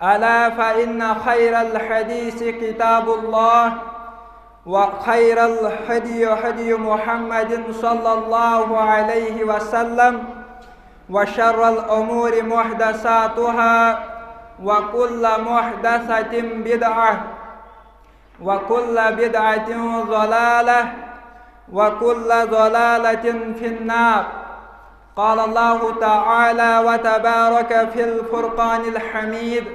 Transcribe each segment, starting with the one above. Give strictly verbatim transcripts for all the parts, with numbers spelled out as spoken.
ألا فإن خير الحديث كتاب الله، وخير الهدي هدي محمد صلى الله عليه وسلم، وشر الأمور محدثاتها، وكل محدثة بدعة، وكل بدعة ضلالة، وكل ضلالة في النار. قال الله تعالى وتبارك في الفرقان الحميد،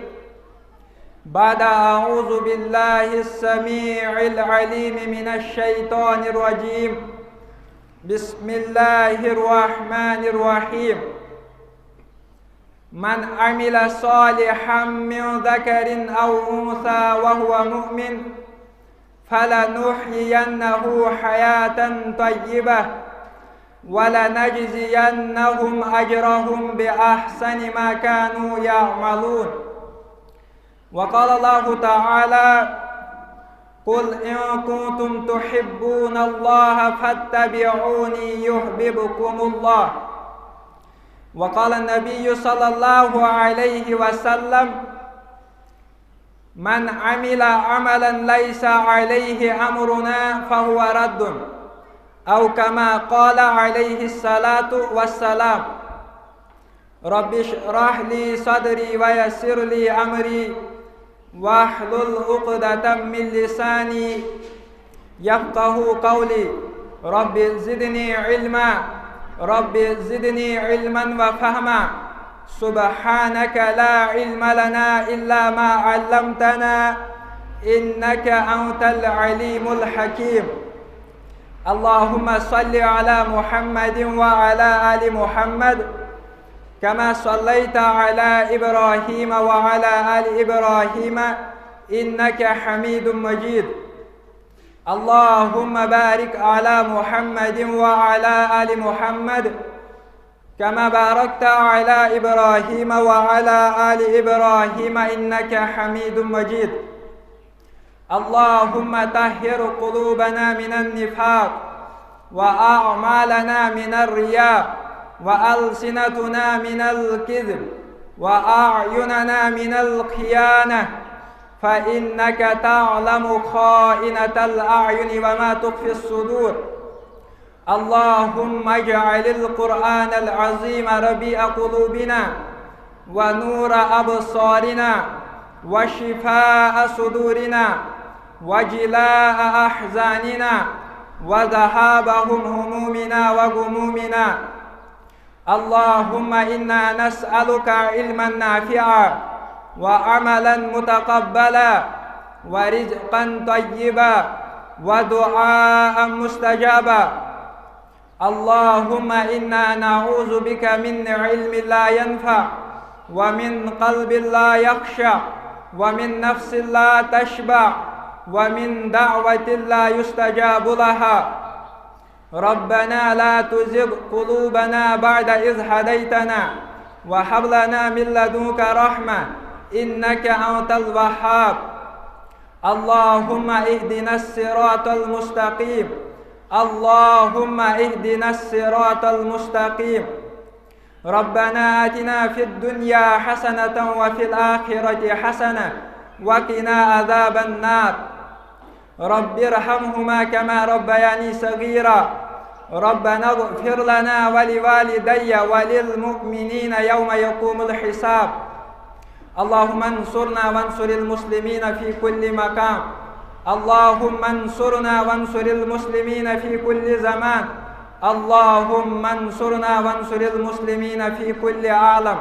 بعد أعوذ بالله السميع العليم من الشيطان الرجيم، بسم الله الرحمن الرحيم. من عمل صالحا من ذكر أو أنثى وهو مؤمن فلنحيينه حياة طيبة ولنجزينهم أجرهم بأحسن ما كانوا يعملون. وقال الله تعالى: قل إن كنتم تحبون الله فاتبعوني يحببكم الله. وقال النبي صلى الله عليه وسلم: من عمل عملا ليس عليه أمرنا فهو رد، أو كما قال عليه الصلاة والسلام. رب اشرح لي صدري ويسر لي أمري واحلل عقدة من لساني يفقه قولي. رب زدني علما، رب زدني علما وفهما. سبحانك لا علم لنا إلا ما علمتنا إنك أنت العليم الحكيم. اللهم صل على محمد وعلى آل محمد كما صليت على إبراهيم وعلى آل إبراهيم إنك حميد مجيد. اللهم بارك على محمد وعلى آل محمد كما باركت على إبراهيم وعلى آل إبراهيم إنك حميد مجيد. اللهم طهر قلوبنا من النفاق، وأعمالنا من الرياء، وألسنتنا من الكذب، وأعيننا من الخيانة، فإنك تعلم خائنة الأعين وما تخفي الصدور. اللهم اجعل القرآن العظيم ربيع قلوبنا، ونور أبصارنا، وشفاء صدورنا، وجلاء أحزاننا، وذهاب همومنا وغمومنا. اللهم إنا نسألك علما نافعا، وعملا متقبلا، ورزقا طيبا، ودعاء مستجابا. اللهم إنا نعوذ بك من علم لا ينفع، ومن قلب لا يخشع، ومن نفس لا تشبع، ومن دعوة لا يستجاب لها. ربنا لا تزغ قلوبنا بعد إذ هديتنا، وهب لنا من لدنك رحمة، إنك أنت الوهاب. اللهم اهدنا الصراط المستقيم. اللهم اهدنا الصراط المستقيم. ربنا آتنا في الدنيا حسنة وفي الآخرة حسنة وقنا عذاب النار. رب ارحمهما كما ربياني صغيرا. ربنا اغفر لنا ولوالدي وللمؤمنين يوم يقوم الحساب. اللهم انصرنا وانصر المسلمين في كل مكان. اللهم انصرنا وانصر المسلمين في كل زمان. اللهم انصرنا وانصر المسلمين في كل عالم.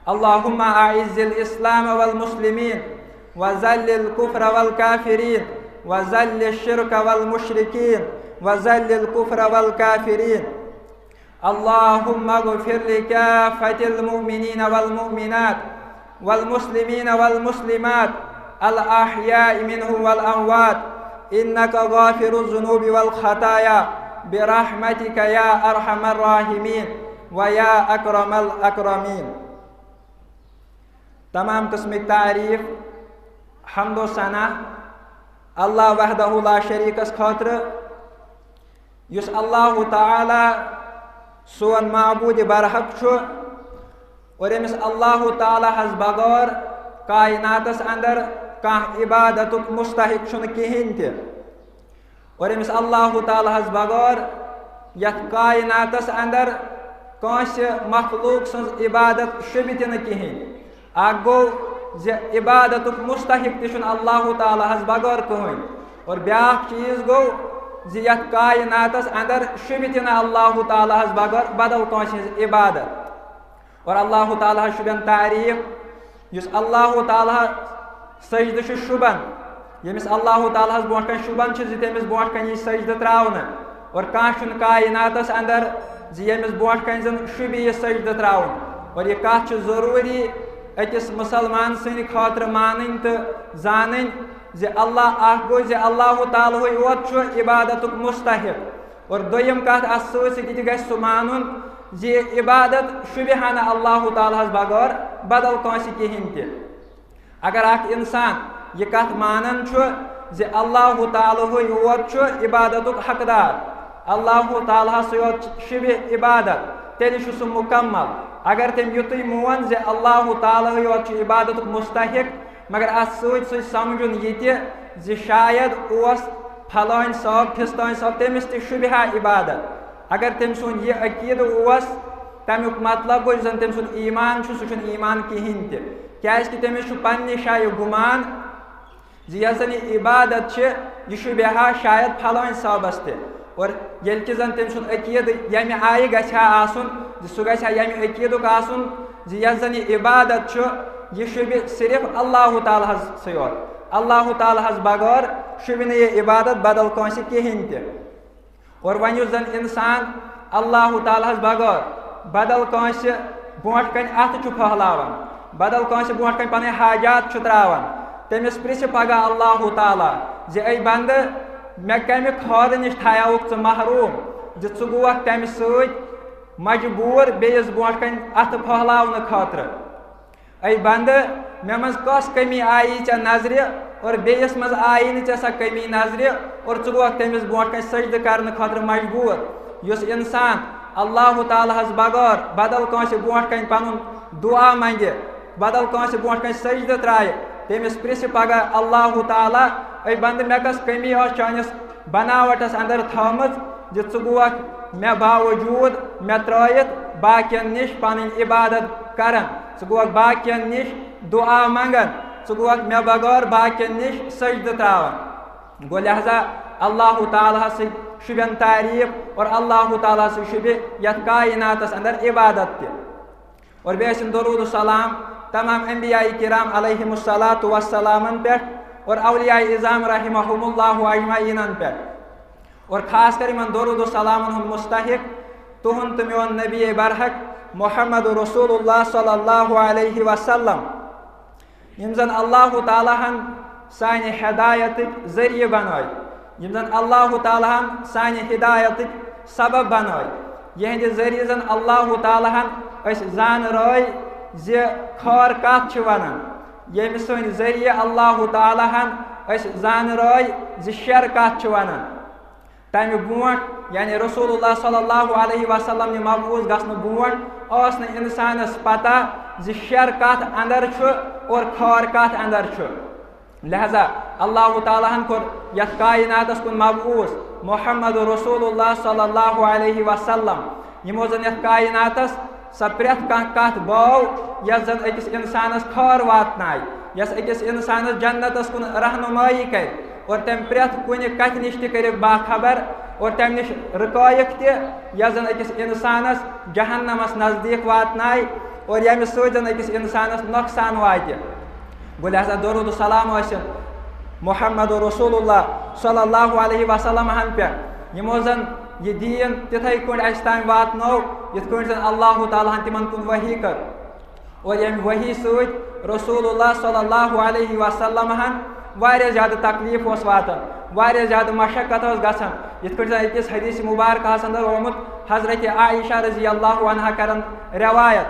اللهم أعز الإسلام والمسلمين، وذل الكفر والكافرين، وذل الشرك والمشركين، وذل الكفر والكافرين. اللهم اغفر لكافة المؤمنين والمؤمنات، والمسلمين والمسلمات، الأحياء منهم والأموات، إنك غافر الذنوب والخطايا، برحمتك يا أرحم الراحمين ويا أكرم الأكرمين. تمام قسمٕکۍ تعریٖف، حمد و ثنا اللہ وحدہ لا شریٖکس خٲطرٕ، یُس اللہ تعالیٰ سون معبوٗدِ برحق چھُ، اور أمِس اللہ تعالیٰ ہس بغٲر کائناتس اندر کانٛہہ عبادتُک مستحق چھُنہٕ کِہیٖنۍ تہِ۔ اور أمِس اللہ تعالیٰ ہس بغٲر یتھ کائناتس اندر کٲنٛسہِ مخلوق سٕنٛز عبادت شوٗبہِ تہِ نہٕ کِہیٖنۍ۔ اکھ گوٚو زِ عبادتُک مستحق تہِ چھُنہٕ اللہ تعالیٰ ہس بغٲر کٕہٕنۍ۔ اور بیٛاکھ چیٖز گوٚو زِ یتھ کائناتس اندر شوٗبہِ تہِ نہٕ اللہ تعالیٰ ہس بغٲر بدل کٲنٛسہِ ہٕنٛز عبادت۔ اور اللہ تعالیٰ ہس شوٗبن تعریٖف، یُس اللہ تعالیٰ سجدٕ چھُ شوٗبان، ییٚمِس اللہ تعالیٰ ہس برونٛٹھ کنہِ شوٗبان چھُ زِ تٔمِس برونٛٹھ کنہِ یی سجدٕ تراونہٕ۔ اور کانٛہہ چھُنہٕ کائناتس اندر زِ ییٚمِس برونٛٹھ کنہِ زن شوٗبہِ یہِ سجدٕ تراوُن۔ اور یہِ کتھ چھِ ضروٗری أکِس مسلمان سٕنٛدِ خٲطرٕ مانٕنۍ تہٕ زانٕنۍ زِ اللہ اکھ گوٚو زِ اللہ تعالیٰ ہٕے یوت چھُ عبادتُک مستحق۔ اور دوٚیِم کتھ، اتھ سۭتۍ سۭتۍ تہِ گژھِ سُہ مانُن زِ عبادت شوٗبہِ ہا نہٕ اللہ تعالیٰ ہس بغٲر بدل کٲنٛسہِ کِہیٖنۍ تہِ۔ اگر اکھ انسان یہِ کتھ مانان چھُ زِ اللہ تعالیٰ ہٕے یوت چھُ عبادتُک حقدار، اللہ تعالیٰ ہسٕے یوت شوٗبہِ عبادت، تیٚلہِ چھُ سُہ مُکمل۔ اگر تٔمۍ یُتُے مون زِ اللہ تعالیٰ ہٕے یوت چھُ عبادتُک مستحق، مگر اتھ سۭتۍ سۭتۍ سمجھُن یہِ تہِ زِ شاید اوس پھلٲنۍ صٲب، پھستٲنۍ صٲب، تٔمِس تہِ شوٗبہِ ہا عبادت۔ اگر تٔمۍ سُنٛد یہِ عقیٖدٕ اوس، تمیُک مطلب گوٚو یُس زن تٔمۍ سُنٛد ایمان چھُ، سُہ چھُنہٕ ایمان کِہیٖنۍ تہِ، کیازِ کہِ تٔمِس چھُ پننہِ جایہِ گُمان زِ یۄس زن یہِ عبادت چھِ، یہِ شوٗبہِ ہا شاید پھلٲنۍ صٲبس تہِ۔ اور ییٚلہِ کہِ زن تٔمۍ سُنٛد عقیٖدٕ ییٚمہِ آیہِ گژھِ ہا آسُن زِ سُہ گژھِ ہا ییٚمہِ عقیٖدُک آسُن زِ یۄس زن یہِ عبادت چھُ، یہِ شوٗبہِ صرف اللہ تعالیٰ ہسٕے یوت۔ اللہ تعالیٰ ہس بغٲر شوٗبہِ نہٕ یہِ عبادت بدل کٲنٛسہِ کِہیٖنۍ تہِ۔ اور وۄنۍ یُس زن انسان اللہ تعالیٰ ہس بغٲر بدل کٲنٛسہِ برونٛٹھ کنہِ اتھٕ چھُ پھٔہلاوان، بدل کٲنٛسہِ برونٛٹھ کنہِ پنٕنۍ حاجات چھُ تراوان، تٔمِس پرژھِ پگاہ اللہ تعالیٰ زِ اے بندٕ، مےٚ کمہِ خٲرٕ نِش تھایاوُکھ ژٕ محروم زِ ژٕ گوکھ تمہِ سۭتۍ مجبوٗر بیٚیِس برونٛٹھ کنہِ اتھٕ پھٔہلاونہٕ خٲطرٕ؟ اے بندٕ، مےٚ منٛز کۄس کمی آیی ژےٚ نظرِ اور بیٚیِس منٛز آیی نہٕ ژےٚ سۄ کمی نظرِ، اور ژٕ گوکھ تٔمِس برونٛٹھ کنہِ سجدٕ کرنہٕ خٲطرٕ مجبوٗر؟ یُس انسان اللہ تعالیٰ ہس بغٲر بدل کٲنٛسہِ برونٛٹھ کنہِ پنُن دعا منگہِ، بدل کٲنٛسہِ برونٛٹھ کنہِ سجدٕ ترایہِ، تٔمِس پرژھِ پگاہ اللہ تعالیٰ، اے بندٕ، مےٚ کۄس کمی ٲس چٲنِس بناوٹس اندر تھٲومٕژ زِ ژٕ گوکھ مےٚ باوجوٗد مےٚ ترٲیِتھ باقین نِش پنٕنۍ عبادت کران، ژٕ گوکھ باقین نِش دعا منگان، ژٕ گوکھ مےٚ بغٲر باقین نِش سجدٕ تراوان۔ گوٚو لہذا اللہ تعالیٰ ہسٕے شوٗبن تعریٖف اور اللہ تعالیٰ ہسٕے شوٗبہِ یتھ کائناتس اندر عبادت تہِ۔ اور بیٚیہِ ٲسِن درود و سلام تمام انبیاء کرام علیہم الصلوۃ والسلامن پٮ۪ٹھ اور اولیاء عظام رحمہم اللہ اجمعینن پٮ۪ٹھ۔ اور خاص کر یِمن درود و سلامن ہُنٛد مستحق تُہُنٛد تہٕ میون نبی برحق محمد رسول اللہ صلی اللہ علیہ وسلم، یِم زن اللہ تعالیٰ ہن سانہِ ہدایتٕکۍ ذٔریعہٕ بنٲے، یِم زن اللہ تعالیٰ ہن سانہِ ہدایتٕکۍ سبب بنٲے، یِہنٛدِ ذٔریعہٕ زن اللہ تعالیٰ ہن أسۍ زانرٲے زِ خٲر کتھ چھِ ونان، ییٚمہِ سٕنٛدِ ذٔریعہٕ اللہ تعالیٰ ہن أسۍ زانرٲے زِ شر کتھ چھِ ونان۔ تمہِ برونٛٹھ، یعنی رسول اللہ صلی اللہ علیہ وسلم نہِ مبعوث گژھنہٕ برونٛٹھ، ٲس نہٕ انسانس پتہ زِ شر کتھ اندر چھُ اور خٲر کتھ اندر چھُ۔ لہذا اللہ تعالیٰ ہن کوٚر یتھ کائناتس کُن مبعوث محمد رسول اللہ صلی اللہ علیہ وسلم، یِمو زن یتھ کائناتس سۄ پرٛٮ۪تھ کانٛہہ کتھ بٲو، یۄس زن أکِس انسانس خٲر واتنایہِ، یۄس أکِس انسانس جنتس کُن رہنمٲیی کرِ، اور تمہِ پرٛٮ۪تھ کُنہِ کتھِ نِش تہِ کٔرِکھ باخبر، اور تمہِ نِش رُکٲیِکھ تہِ، یۄس زن أکِس انسانس جہنمس نزدیٖک واتنایہِ، اور ییٚمہِ سۭتۍ زن أکِس انسانس نۄقصان واتہِ۔ گوٚو لہذا درود و سلام ٲسِن محمد رسول اللہ صلی اللہ علیہ وسلم ہن پٮ۪ٹھ، یِمو زن یہِ دیٖن تِتھے کٲٹھۍ اسہِ تام واتنٲو، یِتھ کٲٹھۍ زن اللہ تعالیٰ ہن تِمن کُن وحی کٔر۔ اور ییٚمہِ وحی سۭتۍ رسول اللہ صلی اللہ علیہ وسلم ہن واریاہ زیادٕ تکلیٖف اوس واتان، واریاہ زیادٕ مشقت ٲس گژھان، یِتھ کٲٹھۍ زن أکِس حدیث مبارکہس اندر آمُت حضرت عائشہ رضی اللہ عنہا کرن روایت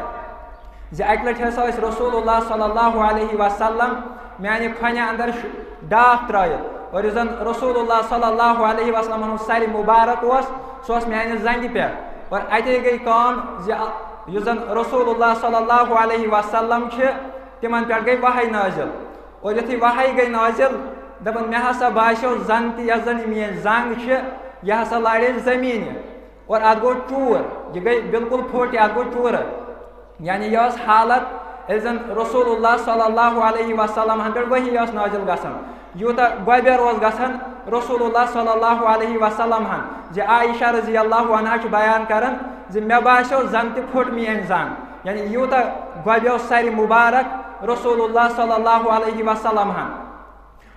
زِ اکہِ لٹہِ ہسا ٲسۍ رسول اللہ صلی اللہ علیہ وسلم میانہِ کھۄنہِ اندر ش-، ڈاکھ ترٲیِتھ، اور یُس زن رسول اللہ صلی اللہ علیہ وسلم ہُنٛد سرِ مبارک اوس، سُہ اوس میانہِ زنٛگہِ پٮ۪ٹھ۔ اور اتے گٔے کٲم زِ یُس زن رسول اللہ صلی اللہ علیہ وسلم چھِ، تِمن پٮ۪ٹھ گٔے وحی نٲزِل۔ اور یُتھُے وحی گٔے نٲزِل، دَپان، مےٚ ہسا باسیو زَن تہِ یۄس زَن یہِ میٛٲنۍ زنٛگ چھِ، یہِ ہسا لارے زٔمیٖنہِ۔ اور اَتھ گوٚو چوٗر، یہِ گٔے بالکل پھوٚٹ، اَتھ گوٚو چوٗرٕ۔ یعنی یہِ ٲس حالت، ییٚلہِ زَن رسول اللہ صلی اللہ علیہ وسلم ہن پٮ۪ٹھ وحی ٲس نٲزِل گژھان، یوٗتاہ گۄبیر اوس گژھان رسول اللہ صلی اللہ علیہ وسلم ہن، زِ عائشہ رضی اللہ عنہا چھِ بیان کران زِ مےٚ باسیو زَن تہِ پھوٚٹ میٛٲنۍ زنٛگ۔ یعنی یوٗتاہ گۄبیو سرِ مُبارک رسول اللہ صلی اللہ علیہ وسلم ہن۔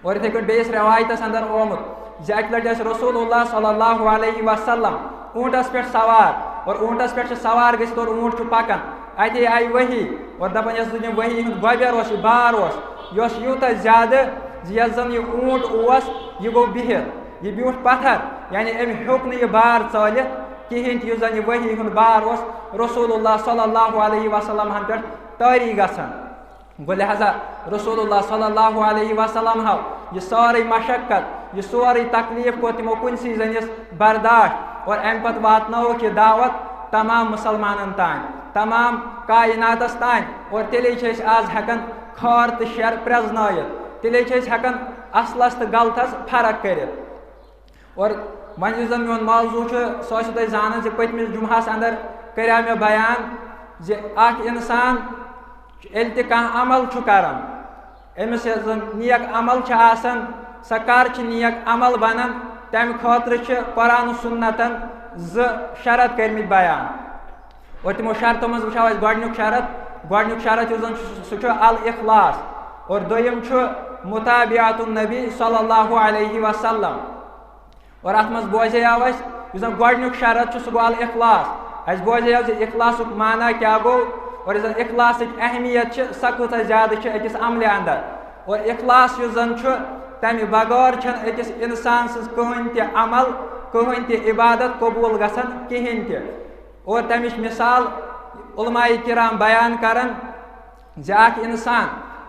اور یِتھَے کٔنۍ بیٚیِس رِوایتَس اندر آمُت زِ اَکہِ لَٹہِ ٲسۍ رسول اللہ صلی اللہ علیہ وسلم اوٗنٹَس پٮ۪ٹھ سوار، اور اوٗنٹَس پٮ۪ٹھ چھِ سوار گٔژھِتھ اور اوٗنٹ چھُ پَکان۔ اَتے آیہِ وحی اور دَپان، یۄس زَن یہِ وحی ہُنٛد گۄبیر اوس، یہِ بار اوس، یہِ اوس یوٗتاہ زیادٕ زِ یۄس زَن یہِ اوٗنٹ اوس، یہِ گوٚو بِہِتھ، یہِ بیوٗٹھ پَتھر، یعنی أمۍ ہیوٚک نہٕ یہِ بار ژٲلِتھ کِہیٖنۍ تہِ، یُس زَن یہِ وحی ہُنٛد بار اوس رسول اللہ صلی اللہ علیہ وسلم ہَن پٮ۪ٹھ طٲری گژھان۔ گوٚو لہذا رسول اللہ صلی اللہ علیہ وسلم ہو یہِ سٲرٕے مشقت، یہِ سورُے تکلیف کوٚر تِمو کُنسٕے زٔنِس برداشت، اور اَمہِ پتہٕ واتنٲوٕکھ یہِ دعوت تمام مسلمانن تام، تمام کائناتس تام، اور تیٚلے چھِ أسۍ آز ہٮ۪کان خٲر تہٕ شر پرٛزنٲیِتھ، تیٚلے چھِ أسۍ ہٮ۪کان اصلس تہٕ غلطس فرق کٔرِتھ۔ اور وۄنۍ یُس زَن میون موضوع چھُ، سُہ ٲسِو تُہۍ زانان زِ پٔتمِس جُمعہَس اندر کَریو مےٚ بیان زِ اَکھ اِنسان ییٚلہِ تہِ کانٛہہ عمل چھُ کران، أمِس یۄس زَن نیک عمل چھِ آسان، سۄ کر چھِ نیک عمل بنان، تَمہِ خٲطرٕ چھِ قرآن و سُنتَن زٕ شرط کٔرمٕتۍ بیان۔ اور تِمو شرطو منٛز وٕچھو أسۍ گۄڈٕنیُک شرط، گۄڈٕنیُک شرط یُس زَن چھُ، سُہ چھُ الاخلاص، اور دوٚیِم چھُ متابعت النبی صلی اللہ علیہ وسلم۔ اور اَتھ منٛز بوزیو اَسہِ، یُس زَن گۄڈٕنیُک شرط چھُ، سُہ گوٚو الاخلاص۔ اَسہِ بوزیو زِ اخلاصُک معنی کیٛاہ گوٚو، اور یُس زَن اخلاصٕچ اہمیت چھِ، سۄ کۭژاہ زیادٕ چھِ أکِس عملہِ اندر۔ اور اخلاص یُس زَن چھُ، تَمہِ بغٲر چھَنہٕ أکِس اِنسان سٕنٛز کٕہٕنۍ تہِ عمل، کٕہٕنۍ تہِ عبادت قبوٗل گژھان کِہیٖنۍ تہِ۔ اور تَمِچ مثال علماء کرام بیان کران زِ اکھ انسان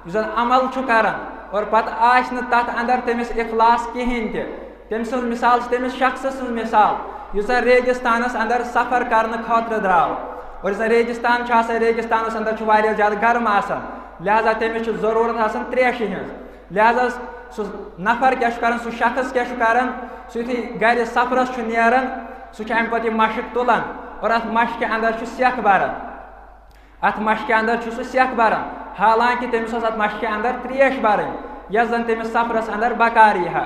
یُس زن عمل چھُ کران اور پتہٕ آسہِ نہٕ تتھ اندر تٔمِس اخلاص کِہیٖنۍ تہِ، تٔمۍ سٕنٛز مثال چھِ تٔمِس شخصہٕ سٕنٛز مثال، یُس زن ریگستانس اندر سفر کرنہٕ خٲطرٕ درٛاو۔ اور یُس زن ریگستان چھُ آسان، ریگستانس اندر چھُ واریاہ زیادٕ گرم آسان، لہذا تٔمِس چھِ ضروٗرت آسان تریشہِ ہٕنٛز۔ لہذا سُہ نفر کیٛاہ چھُ کران، سُہ شخص کیٛاہ چھُ کران، سُہ یُتھُے گرِ سفرس چھُ نیران، سُہ چھُ امہِ پتہٕ یہِ مشق تُلان اور اتھ مشقہِ اندر چھُ سٮ۪کھ بران۔ اتھ مشقہِ اندر چھُ سُہ سٮ۪کھ بران، حالانکہِ تٔمِس ٲس اتھ مشقہِ اندر تریش برٕنۍ، یۄس زن تٔمِس سفرس اندر بکار یی ہا،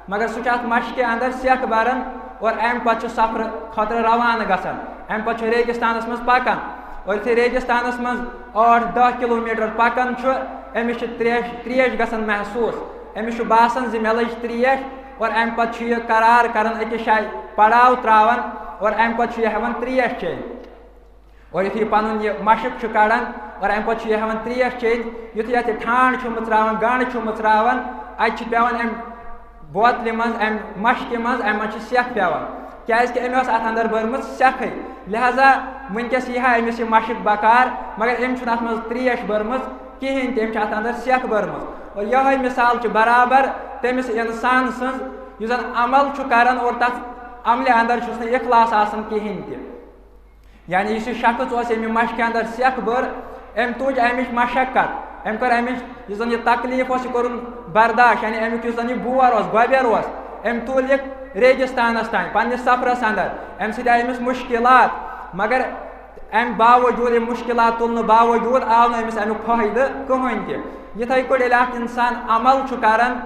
مگر سُہ چھُ اتھ مشقہِ اندر سٮ۪کھ بران اور امہِ پتہٕ چھُ سفرٕ خٲطرٕ روانہٕ گژھان۔ امہِ پتہٕ چھُ ریگستانس منٛز پکان اور یُتھُے ریگستانس منٛز ٲٹھ دَہ کلوٗمیٹر پکان چھُ، أمِس چھِ تریش، تریش گژھان محسوٗس، أمِس چھُ باسان زِ مےٚ لٔج تریش، اور امہِ پتہٕ چھُ یہِ قرار کران أکِس جایہِ پڑاو تراوان اور امہِ پتہٕ چھُ یہِ ہٮ۪وان تریش چیٚنۍ۔ اور یُتھُے یہِ پنُن یہِ مشق چھُ کڑان اور امہِ پتہٕ چھُ یہِ ہٮ۪وان تریش چیٚنۍ، یُتھُے اتھ یہِ ٹھانڈ چھُ مٕژراوان، گنڈ چھُ مٕژراوان، اتہِ چھُ پٮ۪وان امہِ بوتلہِ منٛز، امہِ مشقہِ منٛز، امہِ منٛز چھِ سٮ۪کھ پٮ۪وان، کیازِ کہِ أمۍ ٲس اتھ اندر بٔرمٕژ سٮ۪کھٕے۔ لہذا وٕنکیٚس یی ہا أمِس یہِ مشق بکار، مگر أمۍ چھُنہٕ اتھ منٛز تریش بٔرمٕژ کِہیٖنۍ تہِ، أمۍ چھِ اتھ اندر سٮ۪کھ بٔرمٕژ۔ اور یِہوٚے مثال چھِ برابر تٔمِس انسان سٕنٛز، یُس زن عمل چھُ کران اور تتھ عملہِ اندر چھُس نہٕ اخلاص آسان کِہیٖنۍ تہِ۔ یعنی یُس یہِ شخص اوس، ییٚمہِ مشقہِ اندر سٮ۪کھ بٔر، أمۍ تُج اَمِچ مشقت، أمۍ کٔر اَمِچ، یُس زن یہِ تکلیٖف اوس، یہِ کوٚرُن برداشت۔ یعنی اَمیُک یُس زن یہِ بور اوس، گۄبیر اوس، أمۍ تُل یہِ ریگستانس تام، پننِس سفرس اندر۔ اَمہِ سۭتۍ آیہِ أمِس مشکلات، مگر اَمہِ باوجوٗد، اَمہِ مشکلات تُلنہٕ باوجوٗد آو نہٕ أمِس اَمیُک فٲیدٕ کٕہٕنۍ تہِ۔ یِتھَے پٲٹھۍ ییٚلہِ اکھ انسان عمل چھُ کران،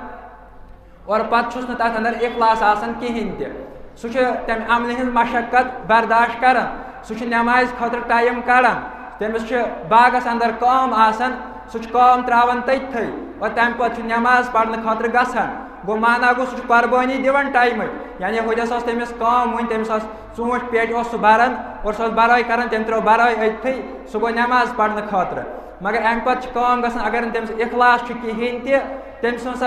اور پتہٕ چھُس نہٕ تتھ اندر اخلاص آسان کِہیٖنۍ تہِ۔ سُہ چھُ تمہِ عملہِ ہٕنٛز مشقت برداشت کران، سُہ چھُ نمازِ خٲطرٕ ٹایم کڑان، تٔمِس چھُ باغس اندر کٲم آسان، سُہ چھُ کٲم تراوان تٔتھٕے اور تمہِ پتہٕ چھُ نماز پرنہٕ خٲطرٕ گژھان۔ گوٚو، معنہ گوٚو، سُہ چھُ قربٲنی دِوان ٹایمٕچ، یعنی ہُتٮ۪س ٲس تٔمِس کٲم وُنہِ، تٔمِس ٲس ژوٗنٛٹھۍ پیٹہِ اوس سُہ بران اور سُہ اوس برٲے کران، تٔمۍ ترٲو برٲے أتتھٕے، سُہ گوٚو نماز پرنہٕ خٲطرٕ۔ مگر امہِ پتہٕ چھِ کٲم گژھان، اگر نہٕ تٔمِس اخلاص چھُ کِہیٖنۍ تہِ، تٔمۍ سٕنٛز سۄ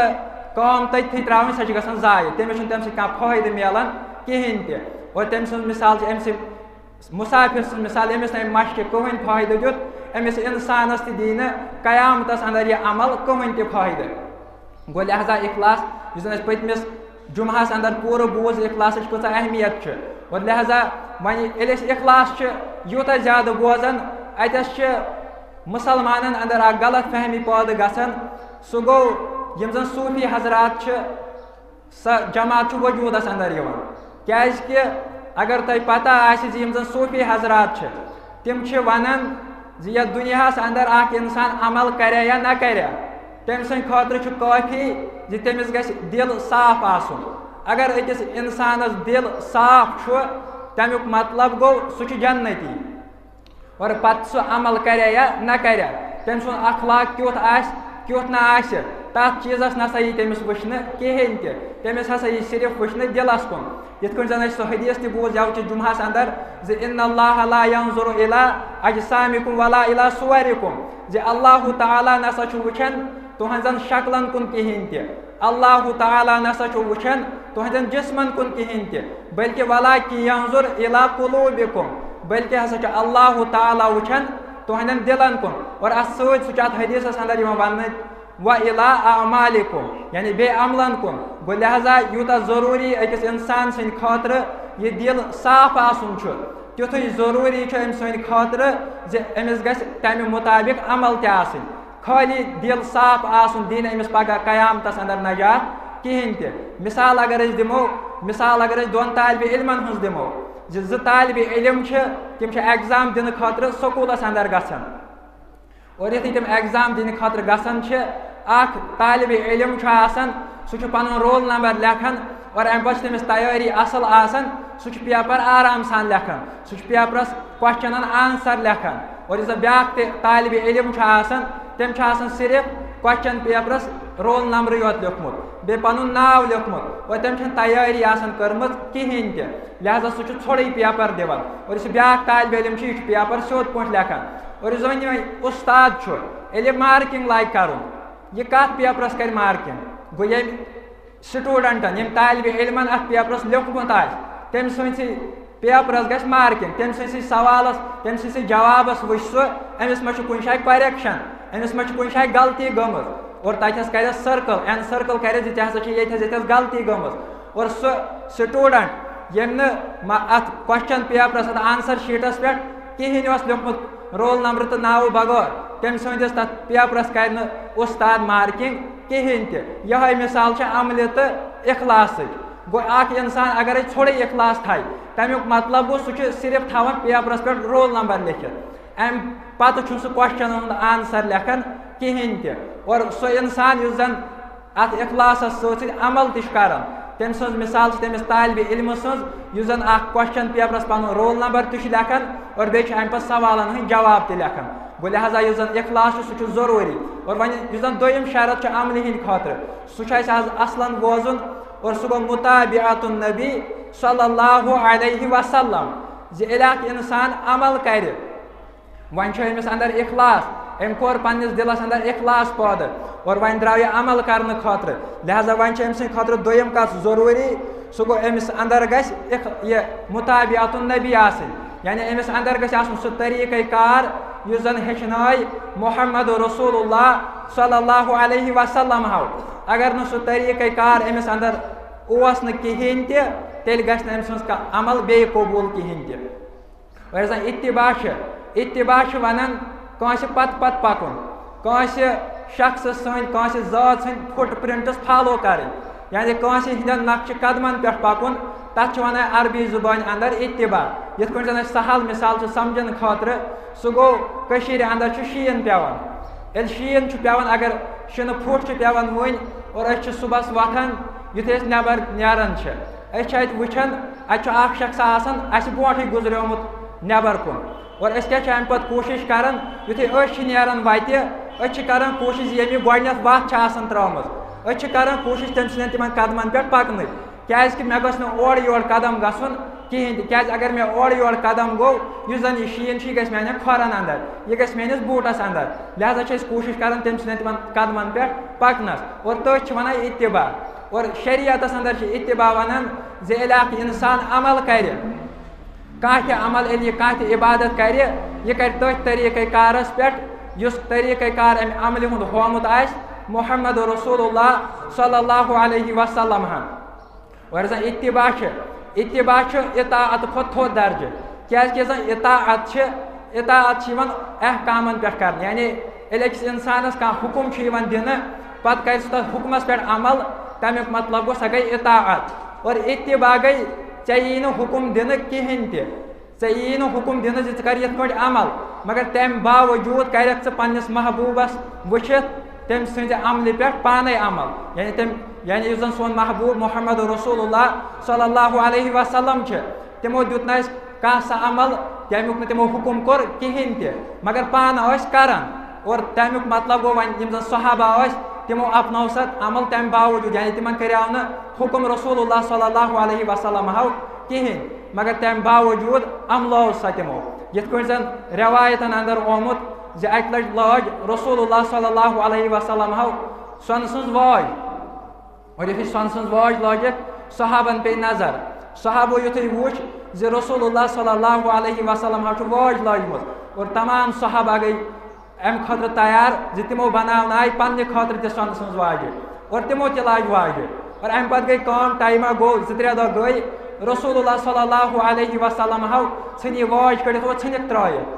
کٲم تٔتھی ترٛاوٕنۍ، سۄ چھِ گژھان ضایع، تٔمِس چھُنہٕ تَمہِ سۭتۍ کانٛہہ فٲیدٕ میلان کِہیٖنۍ تہِ۔ اور تٔمۍ سٕنٛز مِثال چھِ أمۍ سٕنٛدِ مُسافِر سٕنٛز مِثال، أمِس نہٕ أمۍ مَشقہِ کٕہٕنۍ فٲیدٕ دیُت، أمِس اِنسانَس تہِ دی نہٕ قیامتَس اَندَر یہِ عمل کٕہٕنۍ تہِ فٲیدٕ۔ گوٚو لہذا اخلاص، یُس زَن اَسہِ پٔتمِس جُمعہَس اَندَر پوٗرٕ بوٗز، اخلاصٕچ کۭژاہ اہمیت چھِ۔ اور لہذا وۄنۍ ییٚلہِ أسۍ اخلاص چھِ یوٗتاہ زیادٕ بوزان، اَتٮ۪س چھِ مُسلمانن اندر اکھ غلط فہمی پٲدٕ گژھان۔ سُہ گوٚو، یِم زن صوٗفی حضرات چھِ، سۄ جماعت چھِ وجوٗدس اندر یِوان۔ کیازِ کہِ اگر تۄہہِ پتہ آسہِ زِ یِم زن صوٗفی حضرات چھِ، تِم چھِ ونان زِ یتھ دُنیاہس اندر اکھ انسان عمل کرِ یا نہ کرِ، تٔمۍ سٕنٛدِ خٲطرٕ چھُ کٲفی زِ تٔمِس گژھِ دِل صاف آسُن۔ اگر أکِس انسانس دِل صاف چھُ، تمیُک مطلب گوٚو سُہ چھُ جنتی۔ اور پتہٕ سُہ عمل کرِ یا نہ کرِ، تٔمۍ سُنٛد اخلاق کیُتھ آسہِ، کیُتھ نہ آسہِ، تتھ چیٖزس نسا یی تٔمِس وٕچھنہٕ کِہیٖنۍ تہِ۔ تٔمِس ہسا یی صرف وٕچھنہٕ دِلس کُن۔ یِتھ کٔنۍ زن اَسہِ سُہ حدیث تہِ بوٗز یوٕ چھِ جمعہس اندر زِ ان اللہ لا ينظر الى اجسامکم ولا الى صورکم، زِ اللہ تعالیٰ نسا چھُ وٕچھان تُہنٛزن شکلن کُن کِہیٖنۍ تہِ۔ اللہ تعالیٰ نسا چھُ وٕچھان تُہنٛدٮ۪ن جسمن کُن کِہیٖنۍ تہِ، بلکہِ ولاکن ینظر الی قلوبکم، بلکہِ ہسا چھُ اللہ تعالیٰ وٕچھان تُہنٛدٮ۪ن دِلن کُن۔ اور اتھ سۭتۍ سۭتۍ چھُ اتھ حدیثس اندر یِوان وننہٕ، و الی اعمالکم، یعنی بیٚیہِ عملن کُن۔ گوٚو لہذا یوٗتاہ ضروٗری أکِس انسان سٕنٛدِ خٲطرٕ یہِ دِل صاف آسُن چھُ، تیُتھُے ضروٗری چھُ أمۍ سٕنٛدِ خٲطرٕ زِ أمِس گژھِ تمہِ مطابق عمل تہِ آسٕنۍ۔ خٲلی دِل صاف آسُن دی نہٕ أمِس پگاہ قیامتس اندر نجات کِہیٖنۍ تہِ۔ مثال اگر أسۍ دِمو، مثال اگر أسۍ دۄن طالبِ علمن ہٕنٛز دِمو، زِ زٕ طالبِ علم چھِ، تِم چھِ ایگزام دِنہٕ خٲطرٕ سکوٗلس اندر گژھان۔ اور یُتھُے تِم ایگزام دِنہٕ خٲطرٕ گژھان چھِ، اکھ طالبِ علم چھُ آسان، سُہ چھُ پنُن رول نمبر لیکھان اور امہِ پتہٕ چھِ تٔمِس تیٲری اصل آسان، سُہ چھُ پیپر آرام سان لیکھان، سُہ چھُ پیپرس کوسچنن آنسر لیکھان۔ اور یُس زن بیٛاکھ تہِ طالبِ علم چھُ آسان، تٔمۍ چھُ آسان صرف کوسچن پیپرس رول نمبرٕے یوت لیوٚکھمُت، بیٚیہِ پنُن ناو لیوٚکھمُت، اور تٔمۍ چھَنہٕ تیٲری آسان کٔرمٕژ کِہیٖنۍ تہِ، لہذا سُہ چھُ ژھوٚرٕے پیپر دِوان۔ اور یُس بیٛاکھ طالبِ علم چھُ، یہِ چھُ پیپر سیوٚد پٲٹھۍ لیکھان۔ اور یُس زن یہِ وۄنۍ اُستاد چھُ، ییٚلہِ مارکنگ لاگہِ کرُن، یہِ کتھ پیپرس کرِ مارکنگ؟ گوٚو ییٚمۍ سٹوڈنٹن، ییٚمۍ طالبِ علمن اتھ پیپرس لیوٚکھمُت آسہِ، تٔمۍ سٕنٛدسٕے پیپرس گژھِ مارکنگ، تٔمۍ سٕنٛدسٕے سوالس، تٔمۍ سٕنٛدسٕے جوابس وٕچھِ سُہ، أمِس ما چھُ کُنہِ جایہِ کوریکشن، أمِس ما چھُ کُنہِ جایہِ غلطی گٔمٕژ۔ اور تتھٮ۪س کرٮ۪س سرکل، این سرکل کرٮ۪س زِ ژےٚ ہسا چھِ ییٚتھٮ۪س ییٚتھٮ۪س غلطی گٔمٕژ۔ اور سُہ سٹوڈنٹ، ییٚمۍ نہٕ ما-، اتھ کوسچن پیپرس، اتھ آنسر شیٹس پٮ۪ٹھ کِہیٖنۍ اوس لیوٚکھمُت، رول نمبر تہٕ ناوٕ بغٲر، تٔمۍ سٕنٛدِس تتھ پیپرس کرِ نہٕ اُستاد مارکنگ کِہیٖنۍ تہِ۔ یِہوٚے مثال چھِ عملہِ تہٕ اخلاصٕچ۔ گوٚو اکھ انسان اگرے ژھوٚرٕے اخلاص تھایہِ، تمیُک مطلب گوٚو سُہ چھُ صرف تھاوان پیپرس پٮ۪ٹھ رول نمبر لیکھِتھ، امہِ پتہٕ چھُنہٕ سُہ کوسچنن ہُنٛد آنسر لیکھان کِہیٖنۍ تہِ۔ اور سُہ انسان یُس زن اتھ اخلاصس سۭتۍ سۭتۍ عمل تہِ چھُ کران، تٔمۍ سٕنٛز مثال چھِ تٔمِس طالبِ علمہٕ سٕنٛز، یُس زن اکھ کوسچن پیپرس پنُن رول نمبر تہِ چھُ لیکھان اور بیٚیہِ چھُ امہِ پتہٕ سوالن ہٕنٛدۍ جواب تہِ لیکھان۔ گوٚو لہذا یُس زن اخلاص چھُ، سُہ چھُ ضروٗری۔ اور وۄنۍ یُس زن دوٚیِم شرط چھُ عملہِ ہٕنٛدِ خٲطرٕ، سُہ چھُ اَسہِ آز اصلن بوزُن، اور سُہ گوٚو متابعت النبی صلی اللہ علیہ وسلم، زِ ییٚلہِ اکھ انسان عمل کرِ، وۄنۍ چھُ أمِس اندر اخلاص، أمۍ کوٚر پننِس دِلس اندر اخلاص پٲدٕ اور وۄنۍ درٛاو یہِ عمل کرنہٕ خٲطرٕ۔ لہذا وۄنۍ چھِ أمۍ سٕنٛدِ خٲطرٕ دوٚیِم کتھ ضروٗری، سُہ گوٚو أمِس اندر گژھِ اخ-، یہِ متابعت النبی آسٕنۍ، یعنی أمِس اندر گژھِ آسُن سُہ طریٖقہ کار یُس زن ہیٚچھنٲے محمد رسول اللہ صلی اللہ علیہ وسلم ہو۔ اگر نہٕ سُہ طریٖقہ کار أمِس اندر اوس نہٕ کِہیٖنۍ تہِ، تیٚلہِ گژھِ نہٕ أمۍ سٕنٛز کانٛہہ عمل بیٚیہِ قبوٗل کِہیٖنۍ تہِ۔ یۄس زن اتباع چھِ، اتباع چھِ ونان کٲنٛسہِ پتہٕ پتہٕ پکُن، کٲنٛسہِ شخصس سٕنٛدۍ، کٲنٛسہِ ذات سٕنٛدۍ فُٹ پرنٹس فالو کرٕنۍ، یعنی کٲنٛسہِ ہٕنٛدٮ۪ن نقشہِ قدمن پٮ۪ٹھ پکُن، تتھ چھِ ونان عربی زبٲنۍ اندر اتباع۔ یِتھ کٲٹھۍ زن أسۍ سہل مثال چھِ سمجھنہٕ خٲطرٕ، سُہ گوٚو کٔشیٖرِ اندر چھُ شیٖن پٮ۪وان، ییٚلہِ شیٖن چھُ پٮ۪وان، اگر شِنہٕ پھُٹ چھُ پٮ۪وان وُنۍ اور أسۍ چھِ صُبحس وۄتھان، یُتھُے أسۍ نٮ۪بر نیران چھِ، أسۍ چھِ اَتہِ وٕچھان، اَتہِ چھُ اکھ شخص آسان اَسہِ برونٛٹھٕے گُزریومُت نٮ۪بر کُن۔ اور أسۍ کیٛاہ چھِ اَمہِ پتہٕ کوٗشِش کران، یُتھُے أسۍ چھِ نیران وَتہِ، أسۍ چھِ کران کوٗشِش، ییٚمہِ گۄڈٕنٮ۪تھ وَتھ چھِ آسان ترٲومٕژ، أسۍ چھِ کران کوٗشِش تٔمۍ سٕنٛدٮ۪ن تِمن قدمن پٮ۪ٹھ پکنٕچ۔ کیازِ کہِ مےٚ گژھِ نہٕ اورٕ یورٕ قدم گژھُن کِہیٖنۍ تہِ، کیازِ اگر مےٚ اورٕ یورٕ قدم گوٚو، یُس زَن یہِ شیٖن چھُ، یہِ گژھِ میٛانٮ۪ن کھۄرَن اَندَر، یہِ گژھِ میٛٲنِس بوٗٹَس اَندَر۔ لہذا چھِ أسۍ کوٗشِش کَران تٔمۍ سٕنٛدٮ۪ن تِمَن قدمَن پٮ۪ٹھ پَکنَس، اور تٔتھۍ چھِ وَنان اتباع۔ اور شریعتَس اَندَر چھِ اتباع وَنان زِ ییٚلہِ اَکھ اِنسان عمل کَرِ، کانٛہہ تہِ عمل، ییٚلہِ یہِ کانٛہہ تہِ عبادت کَرِ، یہِ کَرِ تٔتھۍ طریٖقَے کارَس پٮ۪ٹھ، یُس طریٖقَے کار اَمہِ عملہِ ہُنٛد ہومُت آسہِ محمد رسول اللہ صلی اللہ علیہ وسلم ہَن۔ اور یُس زَن اتباع چھِ، اتباع چھُ اطاعت کھۄتہٕ تھوٚد درجہٕ، کیازِ کہِ یُس زَن اطاعت چھِ، اطاعت چھِ یِوان احکامن پٮ۪ٹھ کرنہٕ، یعنی ییٚلہِ أکِس انسانس کانٛہہ حُکُم چھُ یِوان دِنہٕ، پتہٕ کرِ سُہ تتھ حُکمس پٮ۪ٹھ عمل، تمیُک مطلب گوٚو سۄ گٔے اطاعت۔ اور اتباع گٔے، ژےٚ یی نہٕ حُکُم دِنہٕ کِہینۍ تہِ، ژےٚ یی نہٕ حُکُم دِنہٕ زِ ژٕ کر یِتھ پٲٹھۍ عمل، مگر تمہِ باوجوٗد کرکھ ژٕ پننِس محبوٗبس وٕچھِتھ تٔمۍ سٕنٛزِ عملہِ پٮ۪ٹھ پانے عمل۔ یعنی تٔمۍ، یعنی یُس زن سون محبوٗب محمد رسول اللہ صلی اللہ علیہ وسلم چھِ، تِمو دیُت نہٕ اَسہِ کانٛہہ سا عمل، ییٚمیُک نہٕ تِمو حُکُم کوٚر کِہینۍ تہِ، مگر پانہٕ ٲسۍ کران۔ اور تَمیُک مطلب گوٚو، وۄنۍ یِم زَن صحابہ ٲسۍ، تِمو اپنوو سا عمل تَمہِ باوجوٗد، یعنی تِمن کریو نہٕ حُکُم رسول اللہ صلی اللہ علیہ وسلم ہو کِہینۍ، مگر تَمہِ باوجوٗد عملوو سا تِمو۔ یِتھ کٲٹھۍ زَن رٮ۪وایتن اندر آمُت زِ اَکہِ لٹہِ لٲج رسول اللہ صلی اللہ علیہ وسلم ہو سۄنہٕ سٕنٛز وٲج۔ اور یُتھُے سۄنہٕ سٕنٛز وٲج لٲجِکھ، صحابن پیٚیہِ نظر۔ صحابو یُتھُے وُچھ زِ رسول اللہ صلی اللہ علیہ وسلم ہا چھُ وٲج لٲجمٕژ، اور تمام صحابہ گٔے اَمہِ خٲطرٕ تیار زِ تِمو بناونایہِ پننہِ خٲطرٕ تہِ سۄنہٕ سٕنٛز واجہِ، اور تِمو تہِ لاجہِ واجہِ۔ اور اَمہِ پتہٕ گٔے کٲم، ٹایما گوٚو، زٕ ترٛےٚ دۄہ گٔے، رسول اللہ صلی اللہ علیہ وسلم ہو ژھٕنۍ یہِ وٲج کٔڑِتھ اور ژھٕنِکھ ترٲیِتھ۔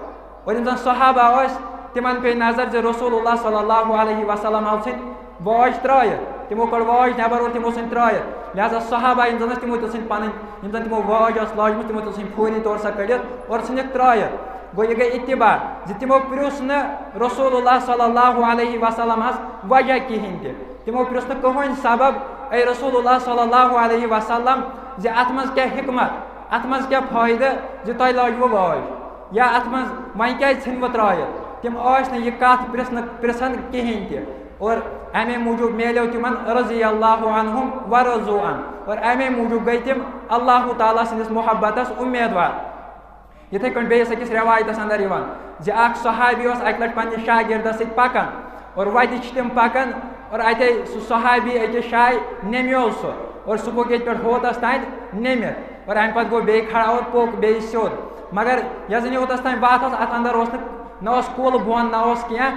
اور یِم زن صحابہ ٲسۍ، تِمن پیٚیہِ نظر زِ رسول اللہ صلی اللہ علیہ وسلم ہو ژھٕنۍ وٲج ترٲیِتھ۔ تِمو کٔڑ وٲج نٮ۪بر اور تِمو ژھٕنۍ ترٲیِتھ۔ لہذا صحابہ یِم زن ٲسۍ، تِمو تہِ ژھٕنۍ پنٕنۍ، یِم زن تِمو وٲج ٲس لٲجمٕژ، تِمو تہِ ژھٕنۍ فوری طور سۄ کٔڑِتھ اور ژھٕنِکھ ترٲیِتھ۔ گوٚو، یہِ گٔے اتباع زِ تِمو پرٛژھ نہٕ رسول اللہ صلی اللہ علیہ وسلم ہس وجہ کِہینۍ تہِ۔ تِمو پرٛژھ نہٕ کٕہٕنۍ سبب، اے رسول اللہ صلی اللہ علیہ وسلم، زِ اتھ منٛز کیٛاہ حکمت، اتھ منٛز کیٛاہ فٲیدٕ زِ تۄہہِ لٲجوٕ وٲج، یا اتھ منٛز وۄنۍ کیٛازِ ژھٕنوٕ ترٲیِتھ؟ تِم ٲسۍ نہٕ یہِ کتھ پرٛژھنہٕ، پرٛژھان کِہینۍ تہِ۔ اور امے موٗجوٗب میلیو تِمن رضی اللہ عنہم و رضوا عن، اور امے موٗجوٗب گٔے تِم اللہ تعالیٰ سٕنٛدِس محبتس اُمیدوار۔ یِتھے کٔنۍ بیٚیِس أکِس رٮ۪وایتس اندر یِوان زِ اکھ صحابی اوس اکہِ لٹہِ پننِس شاگردس سۭتۍ پکان، اور وتہِ چھِ تِم پکان، اور اتے سُہ صحابی أکِس جایہِ نمیو سُہ، اور سُہ پوٚک ییٚتہِ پٮ۪ٹھ ہوتس تانۍ نٔمِتھ، اور امہِ پتہٕ گوٚو بیٚیہِ کھڑا اور پوٚک بیٚیہِ سیوٚد۔ مگر یۄس زن یہِ اوتس تانۍ وتھ ٲس، اتھ اندر اوس نہٕ، نہ اوس کُل بۄن، نہ اوس کینٛہہ،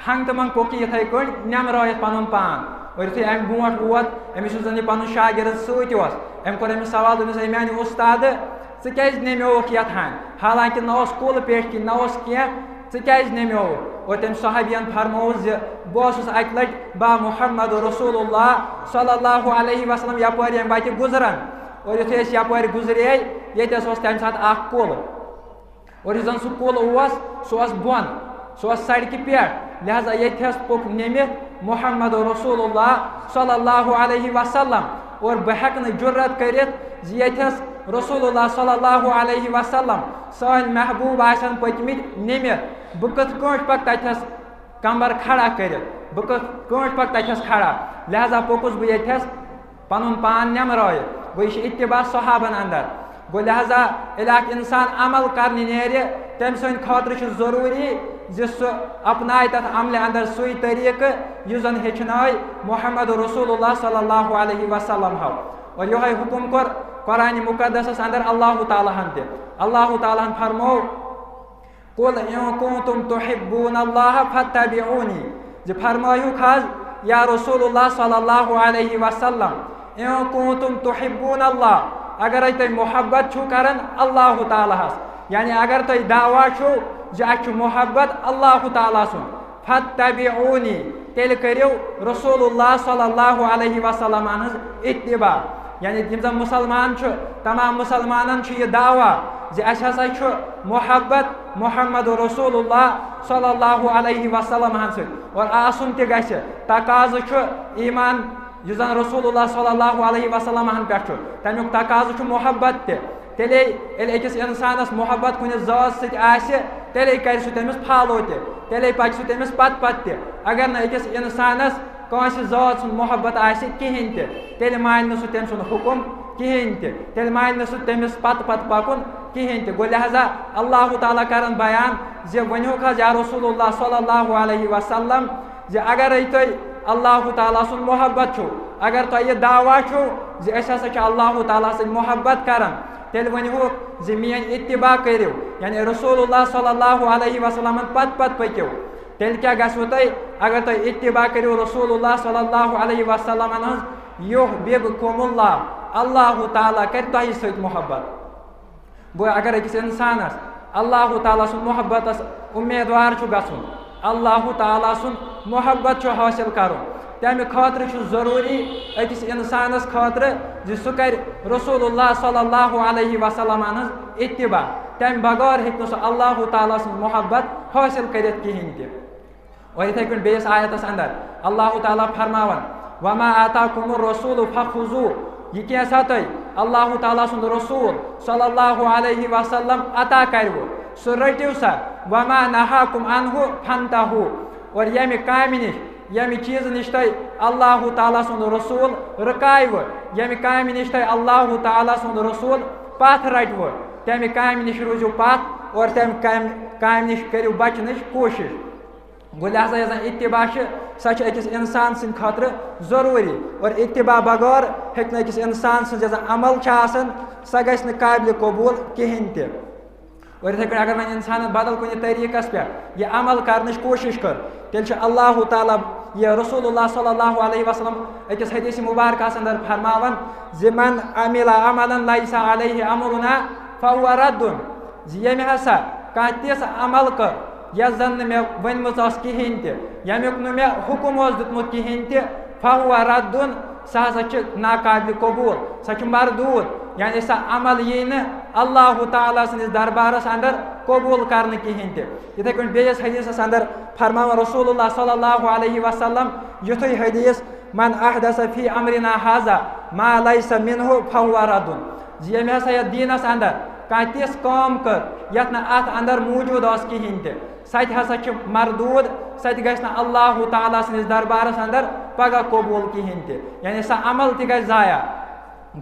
ہنٛگ تہٕ منٛگ پوٚک یہِ یِتھے کٔنۍ نٮ۪مرٲیِتھ پنُن پان۔ اور یُتھُے امہِ برونٛٹھ ووت، أمِس یُس زن یہِ پنُن شاگرد سۭتۍ اوس، أمۍ کوٚر أمِس سوال، دوٚپمس، "اے میانہِ اُستاد، ژٕ کیازِ نمیووُکھ یتھ ہنۍ؟ حالانکہ نہ اوس کُل پیٹھ کِنۍ، نہ اوس کینٛہہ، ژٕ کیازِ نمیووُکھ؟" اور تٔمۍ صحابین فرموو زِ بہٕ اوسُس اکہِ لٹہِ با محمد رسول اللہ صلی اللہ علیہ وسلم یپٲرۍ ییٚمہِ وتہِ گُزران، اور یُتھُے أسۍ یپٲرۍ گُزرے، ییٚتہِ حظ اوس تمہِ ساتہٕ اکھ کُل۔ اور یُس زن سُہ کُل اوس، سُہ اوس بۄن، سُہ اوس سڑکہِ پٮ۪ٹھ، لہذا ییٚتہِ حظ پوٚک نٔمِتھ محمد رسول اللہ صلی اللہ علیہ وسلم۔ اور بہٕ ہٮ۪کہٕ نہٕ جُرت کٔرِتھ زِ ییٚتہِ حظ رسول اللہ صلی اللہ علیہ وسلم سٲنۍ محبوب آسن پٔتمٕتۍ نٔمِتھ، بہٕ کِتھ کٲٹھۍ پکہٕ تتہِ حظ کمبر کھڑا کٔرِتھ، بہٕ کِتھ کٲٹھۍ پکہٕ تتہِ حظ کھڑا؟ لہذا پوٚکُس بہٕ ییٚتہِ حظ پنُن پان نٮ۪مرٲیِتھ۔ گوٚو، یہِ چھُ اتباع صحابن اندر۔ گوٚو، لہذا ییٚلہِ اکھ انسان عمل کرنہِ نیرِ، تٔمۍ سٕنٛدِ خٲطرٕ چھُ ضروٗری زِ سُہ اپنایہِ تتھ عملہِ اندر سُے طریٖقہٕ یُس زن ہیٚچھنٲے محمد رسول اللہ صلی اللہ علیہ وسلم ہو۔ اور یِہوٚے حُکم کوٚر قرآن مقدسس اندر اللہ تعالیٰ ہن تہِ۔ اللہ تعالیٰ ہن فرموو، "قل ان کنتم تحبون اللہ فاتبعونی"، زِ فرمٲیہُکھ حظ یا رسول اللہ صلی اللہ علیہ وسلم، "ان کنتم تحبون اللہ"، اگرے تُہۍ محبت چھِو کران اللہ تعالیٰ ہس، یعنی اگر تُہۍ دعویٰ چھِو زِ اَسہِ چھُ محبت اللہ تعالیٰ سُنٛد، "فاتبعونی"، تیٚلہِ کٔرِو رسول اللہ صلی اللہ علیہ وسلم ہٕنٛز اتباع۔ یعنی یِم زن مسلمان چھِ، تمام مسلمانن چھُ یہِ دعویٰ زِ اَسہِ ہسا چھُ محبت محمد رسول اللہ صلی اللہ علیہ وسلم ہن سۭتۍ، اور آسُن تہِ گژھِ۔ تقاضہٕ چھُ ایمان یُس زن رسول اللہ صلی اللہ علیہ وسلم ہن پٮ۪ٹھ چھُ، تمیُک تقاضہٕ چھُ محبت تہِ۔ تیٚلے ییٚلہِ أکِس انسانس محبت کُنہِ ذات سۭتۍ آسہِ، تیٚلے کرِ سُہ تٔمِس follow تہِ، تیٚلے پکہِ سُہ تٔمِس پتہٕ پتہٕ تہِ۔ اگر نہٕ أکِس انسانس کٲنٛسہِ ذات سُنٛد محبت آسہِ کِہینۍ تہِ، تیٚلہِ مانہِ نہٕ سُہ تٔمۍ سُنٛد حُکُم کِہینۍ تہِ، تیٚلہِ مانہِ نہٕ سُہ تٔمِس پتہٕ پتہٕ پکُن کِہینۍ تہِ۔ گوٚو، لہذا اللہ تعالیٰ کرن بیان زِ ؤنِوکھ حظ یا رسول اللہ صلی اللہ علیہ وسلم، زِ اگرے تُہۍ اللہ تعالیٰ سُنٛد محبت چھُو، اگر تۄہہِ یہِ دعویٰ چھُو زِ أسۍ ہسا چھِ اللہ تعالیٰ سۭتۍ محبت کران، تیٚلہِ ؤنِوُکھ زِ میٲنۍ اتباع کٔرِو، یعنی رسول اللہ صلی اللہ علیہ وسلمن پتہٕ پتہٕ پٔکِو۔ تیٚلہِ کیٛاہ گژھِوٕ تۄہہِ؟ اگر تُہۍ اتباع کٔرِو رسول اللہ صلی اللہ علیہ وسلمن ہٕنٛز، یحببکم اللہ، اللہ تعالیٰ کرِ تۄہہِ سۭتۍ محبت۔ گوٚو، اگر أکِس اِنسانَس اللہ تعالیٰ سُنٛد محبتس امیدوار چھُ گژھُن، اللہ تعالیٰ سُنٛد محبت چھُ حٲصِل کرُن، تَمہِ خٲطرٕ چھُ ضروٗری أکِس اِنسانس خٲطرٕ زِ سُہ کرِ رسول اللہ صلی اللہ علیہ وسلم ہٕنٛز اتباع۔ تَمہِ بغٲر ہیٚکہِ نہٕ سُہ اللہ تعالیٰ سُنٛد محبت حٲصِل کٔرِتھ کِہیٖنۍ تہِ۔ اور یِتھے کٔنۍ بیٚیِس آیتس اندر اللہ تعالیٰ فرماوان، "وما آتاکم الرسول فخذوہ"، یہِ کینٛژھا تۄہہِ اللہ تعالیٰ سُنٛد رسول صلی اللہ علیہ وسلم عطا کرِوٕ، سُہ رٔٹِو سا، "وما نہاکم عنہ فانتہوا"، اور ییٚمہِ کامہِ نِش، ییٚمہِ چیٖزٕ نِش تۄہہِ اللہ تعالیٰ سُنٛد رسول رُکاوٕ، ییٚمہِ کامہِ نِش تۄہہِ اللہ تعالیٰ سُنٛد رسول پتھ رٹِوٕ، تمہِ کامہِ نِش روٗزِو پتھ اور تمہِ کامہِ کامہِ نِش کٔرِو بچنٕچ کوٗشش۔ گوٚو لہذا یۄس زن اتباع چھِ، سۄ چھِ أکِس انسان سٕنٛدِ خٲطرٕ ضروٗری، اور اتباع بغٲر ہیٚکہِ نہٕ أکِس انسان سٕنٛز یۄس زن عمل چھِ آسان، سۄ گژھِ نہٕ قابلِ قبوٗل کِہیٖنۍ تہِ۔ اور یِتھے پٲٹھۍ اگر وۄنۍ انسانن بدل کُنہِ طریٖقس پٮ۪ٹھ یہِ عمل کرنٕچ کوٗشش کٔر، تیٚلہِ چھُ اللہ تعالیٰ، یہِ رسول اللہ صلی اللہ علیہ وسلم أکِس حدیث مبارکس اندر فرماوان زِ "من عمل عملا لیس علیہ امرنا فہو رد"، زِ ییٚمہِ ہسا کانٛہہ تِژھ عمل کٔر یۄس زن نہٕ مےٚ ؤنمٕژ ٲس کِہیٖنۍ تہِ، ییٚمیُک نہٕ مےٚ حُکم اوس دیُتمُت کِہیٖنۍ تہِ، فہو ردُن، سۄ ہسا چھِ ناقابلِ قبوٗل، سۄ چھِ مردوٗد، یعنی سۄ عمل یی نہٕ اللہ تعالیٰ سٕنٛدِس دربارس اندر قبوٗل کرنہٕ کِہیٖنۍ تہِ۔ یِتھے کٔنۍ بیٚیِس حدیثس اندر فرماوان رسول اللہ صلی اللہ علیہ وسلم یُتھُے حدیث، "من احدث فی امرنا ھذا ما لیس منہ فہو ردُن"، زِ ییٚمہِ ہسا یتھ دیٖنس اندر کانٛہہ تِژھ کٲم کٔر یتھ نہٕ اتھ اندر موٗجوٗد ٲس کِہیٖنۍ تہِ، سۄ تہِ ہسا چھِ مردوٗد، سۄ تہِ گژھِ نہٕ اللہ تعالیٰ سٕنٛدِس دربارس اندر پگاہ قبوٗل کِہیٖنۍ تہِ، یعنی سۄ عمل تہِ گژھِ ضایع۔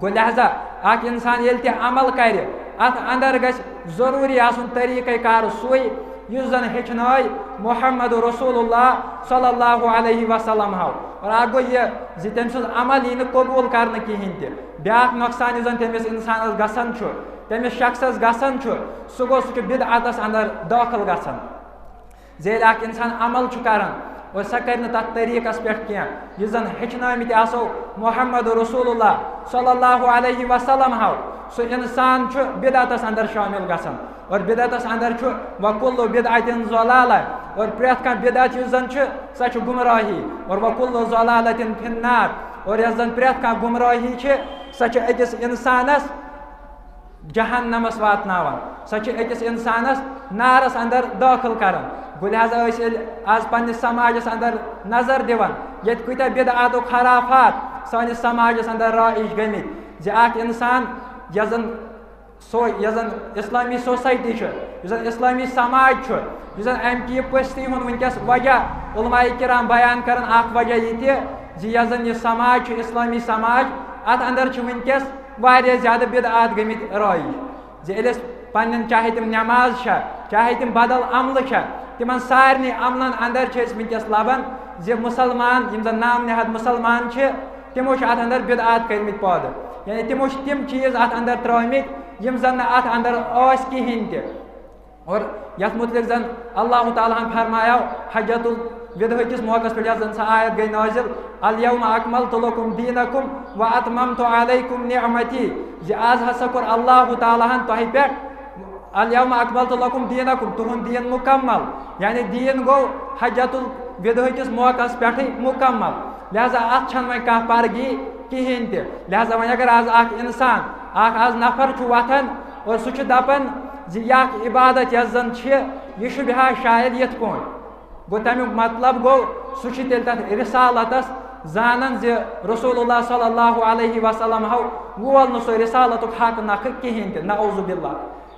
گوٚو لہذا اکھ انسان ییٚلہِ تہِ عمل کرِ، اتھ اندر گژھِ ضروٗری آسُن طریٖقہ کار سُے یُس زن ہیٚچھنٲے محمد رسول اللہ صلی اللہ علیہ وسلم ہو۔ اور اکھ گوٚو یہِ زِ تٔمۍ سُنٛد عمل یی نہٕ قبوٗل کرنہٕ کِہیٖنۍ تہِ۔ بیٛاکھ نۄقصان یُس زن تٔمِس انسانس گژھان چھُ، تٔمِس شخصس گژھان چھُ، سُہ گوٚو سُہ چھُ بدعتس اندر دٲخل گژھان۔ زِ ییٚلہِ اکھ انسان عمل چھُ کران اور سۄ کرِ نہٕ تتھ طریٖقس پٮ۪ٹھ کینٛہہ یُس زن ہیٚچھنٲومٕتۍ آسو محمد رسول اللہ صلی اللہ علیہ وسلم ہو، سُہ انسان چھُ بدعتس اندر شٲمِل گژھان۔ اور بدعتس اندر چھُ "وکل بدعۃ ضلالہ"، اور پرٛٮ۪تھ کانٛہہ بدعت یُس زن چھُ، سۄ چھِ گمراہی، اور "وکل ضلالۃ فی النار"، اور یۄس زن پرٛٮ۪تھ کانٛہہ گمراہی چھِ، سۄ چھِ أکِس انسانس جہنمس واتناوان، سۄ چھِ أکِس انسانس نارس اندر دٲخل کران۔ گوٚو لہذا أسۍ ییٚلہِ آز پننِس سماجس اندر نظر دِوان، ییٚتہِ کۭتیاہ بدعات و خرافات سٲنِس سماجس اندر رٲیِج گٔمٕتۍ، زِ اکھ انسان یۄس زن سو-، یۄس زن اسلامی سوسایٹی چھِ، یُس زن اسلامی سماج چھُ، یُس زن امہِ کہِ پستی ہُنٛد وٕنکیٚس وجہ علماء کرام بیان کران، اکھ وجہ یہِ تہِ زِ یۄس زن یہِ سماج چھُ، اسلامی سماج، اتھ اندر چھِ وٕنکیٚس واریاہ زیادٕ بدعات گٔمٕتۍ رٲیِج۔ زِ ییٚلہِ أسۍ پننٮ۪ن، چاہے تِم نماز چھےٚ، چاہے تِم بدل عملہٕ چھےٚ، تِمن سارنٕے عملن اندر چھِ أسۍ وٕنکیٚس لبان زِ مسلمان، یِم زن نام نہاد مسلمان چھِ، تِمو چھِ اتھ اندر بدعات کٔرمٕتۍ پٲدٕ، یعنی تِمو چھِ تِم چیٖز اتھ اندر ترٲومٕتۍ یِم زن نہٕ اتھ اندر ٲسۍ کِہیٖنۍ تہِ۔ اور یتھ متعلق زن اللہ تعالیٰ ہن فرمایو حجۃ الوداع کِس موقعس پٮ۪ٹھ، یۄس زن سۄ آیت گٔے نٲزِل، "الیوم اکملت لکم دینکم و اتممت علیکم نعمتی"، زِ آز ہسا کوٚر اللہ تعالیٰ ہن تۄہہِ پٮ۪ٹھ، "الیوم اکملت لکم دینکم"، تُہُنٛد دیٖن مُکمل، یعنی دیٖن گوٚو حجۃ الوداع کِس موقعس پٮ۪ٹھٕے مُکمل۔ لہذا اتھ چھنہٕ وۄنۍ کانٛہہ پرگی کِہیٖنۍ تہِ۔ لہذا وۄنۍ اگر آز اکھ انسان، اکھ آز نفر چھُ وۄتھان اور سُہ چھُ دپان زِ یہِ اکھ عبادت یۄس زن چھِ، یہِ چھُ بہا شاید یِتھ پٲٹھۍ۔ گوٚو تمیُک مطلب گوٚو سُہ چھُ تیٚلہِ تتھ رسالتس زانان زِ رسول اللہ صلی اللہ علیہ وسلم ہو وول نہٕ سُہ رسالتُک حق نکھٕ کِہیٖنۍ تہِ، نعوذ باللہ۔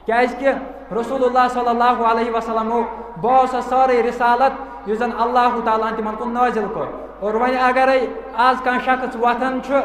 کیازِ کہِ رسول اللہ صلی اللہ علیہ وسلم ہو بٲو سۄ سٲرٕے رسالت یُس زن اللہ تعالیٰ ہن تِمن کُن نٲزِل کوٚر۔ اور وۄنۍ اگرے آز کانٛہہ شخص وۄتھان چھُ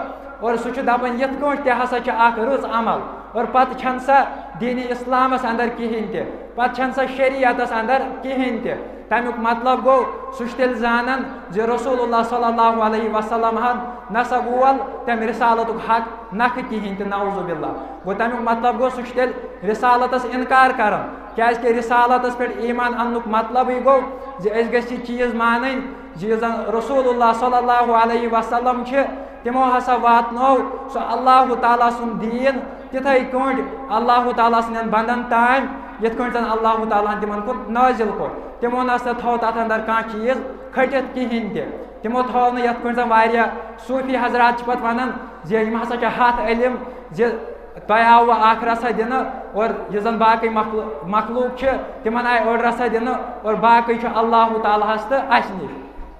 اور سُہ چھُ دپان یِتھ کٲٹھۍ تہِ ہسا چھِ اکھ رٕژ عمل، اور پتہٕ چھنہٕ سۄ دینِ اسلامس اندر کِہیٖنۍ تہِ، پتہٕ چھنہٕ سۄ شریعتس اندر کِہیٖنۍ تہِ۔ تمیُک مطلب گوٚو سُہ چھُ تیٚلہِ زانان زِ رسول اللہ صلی اللہ علیہ وسلم ہن نسا وول تمہِ رسالتُک حق نکھٕ کِہیٖنۍ تہِ، نعوذ باللہ۔ گوٚو تمیُک مطلب گوٚو سُہ چھُ تیٚلہِ رسالتس انکار کران، کیازِ کہِ رسالتس پٮ۪ٹھ ایمان اننُک مطلبٕے گوٚو زِ أسۍ گٔژھۍ یہِ چیٖز مانٕنۍ زِ یُس زن رسول اللہ صلی اللہ علیہ وسلم چھِ، تِمو ہسا واتنوو سُہ اللہ تعالیٰ سُنٛد دیٖن تِتھے کٲٹھۍ اللہ تعالیٰ سٕنٛدٮ۪ن بندن تام یِتھ کٲٹھۍ زَن اللہ تعالیٰ ہَن تِمَن کُن نٲزِل کوٚر۔ تِمو نہ سا تھوٚو تَتھ اَندَر کانٛہہ چیٖز کھٔٹِتھ کِہیٖنۍ تہِ۔ تِمو تھوٚو نہٕ یِتھ کٲٹھۍ زَن واریاہ صوٗفی حضرات چھِ پَتہٕ وَنان زِ یِم ہسا چھِ ہَتھ علم، زِ تۄہہِ آوٕ اَکھ رَژھا دِنہٕ اور یُس زَن باقٕے مخلوٗ-، مخلوٗق چھِ، تِمَن آیہِ أڑ رَژھا دِنہٕ اور باقٕے چھُ اللہ تعالیٰ ہَس تہٕ اَسہِ نِش۔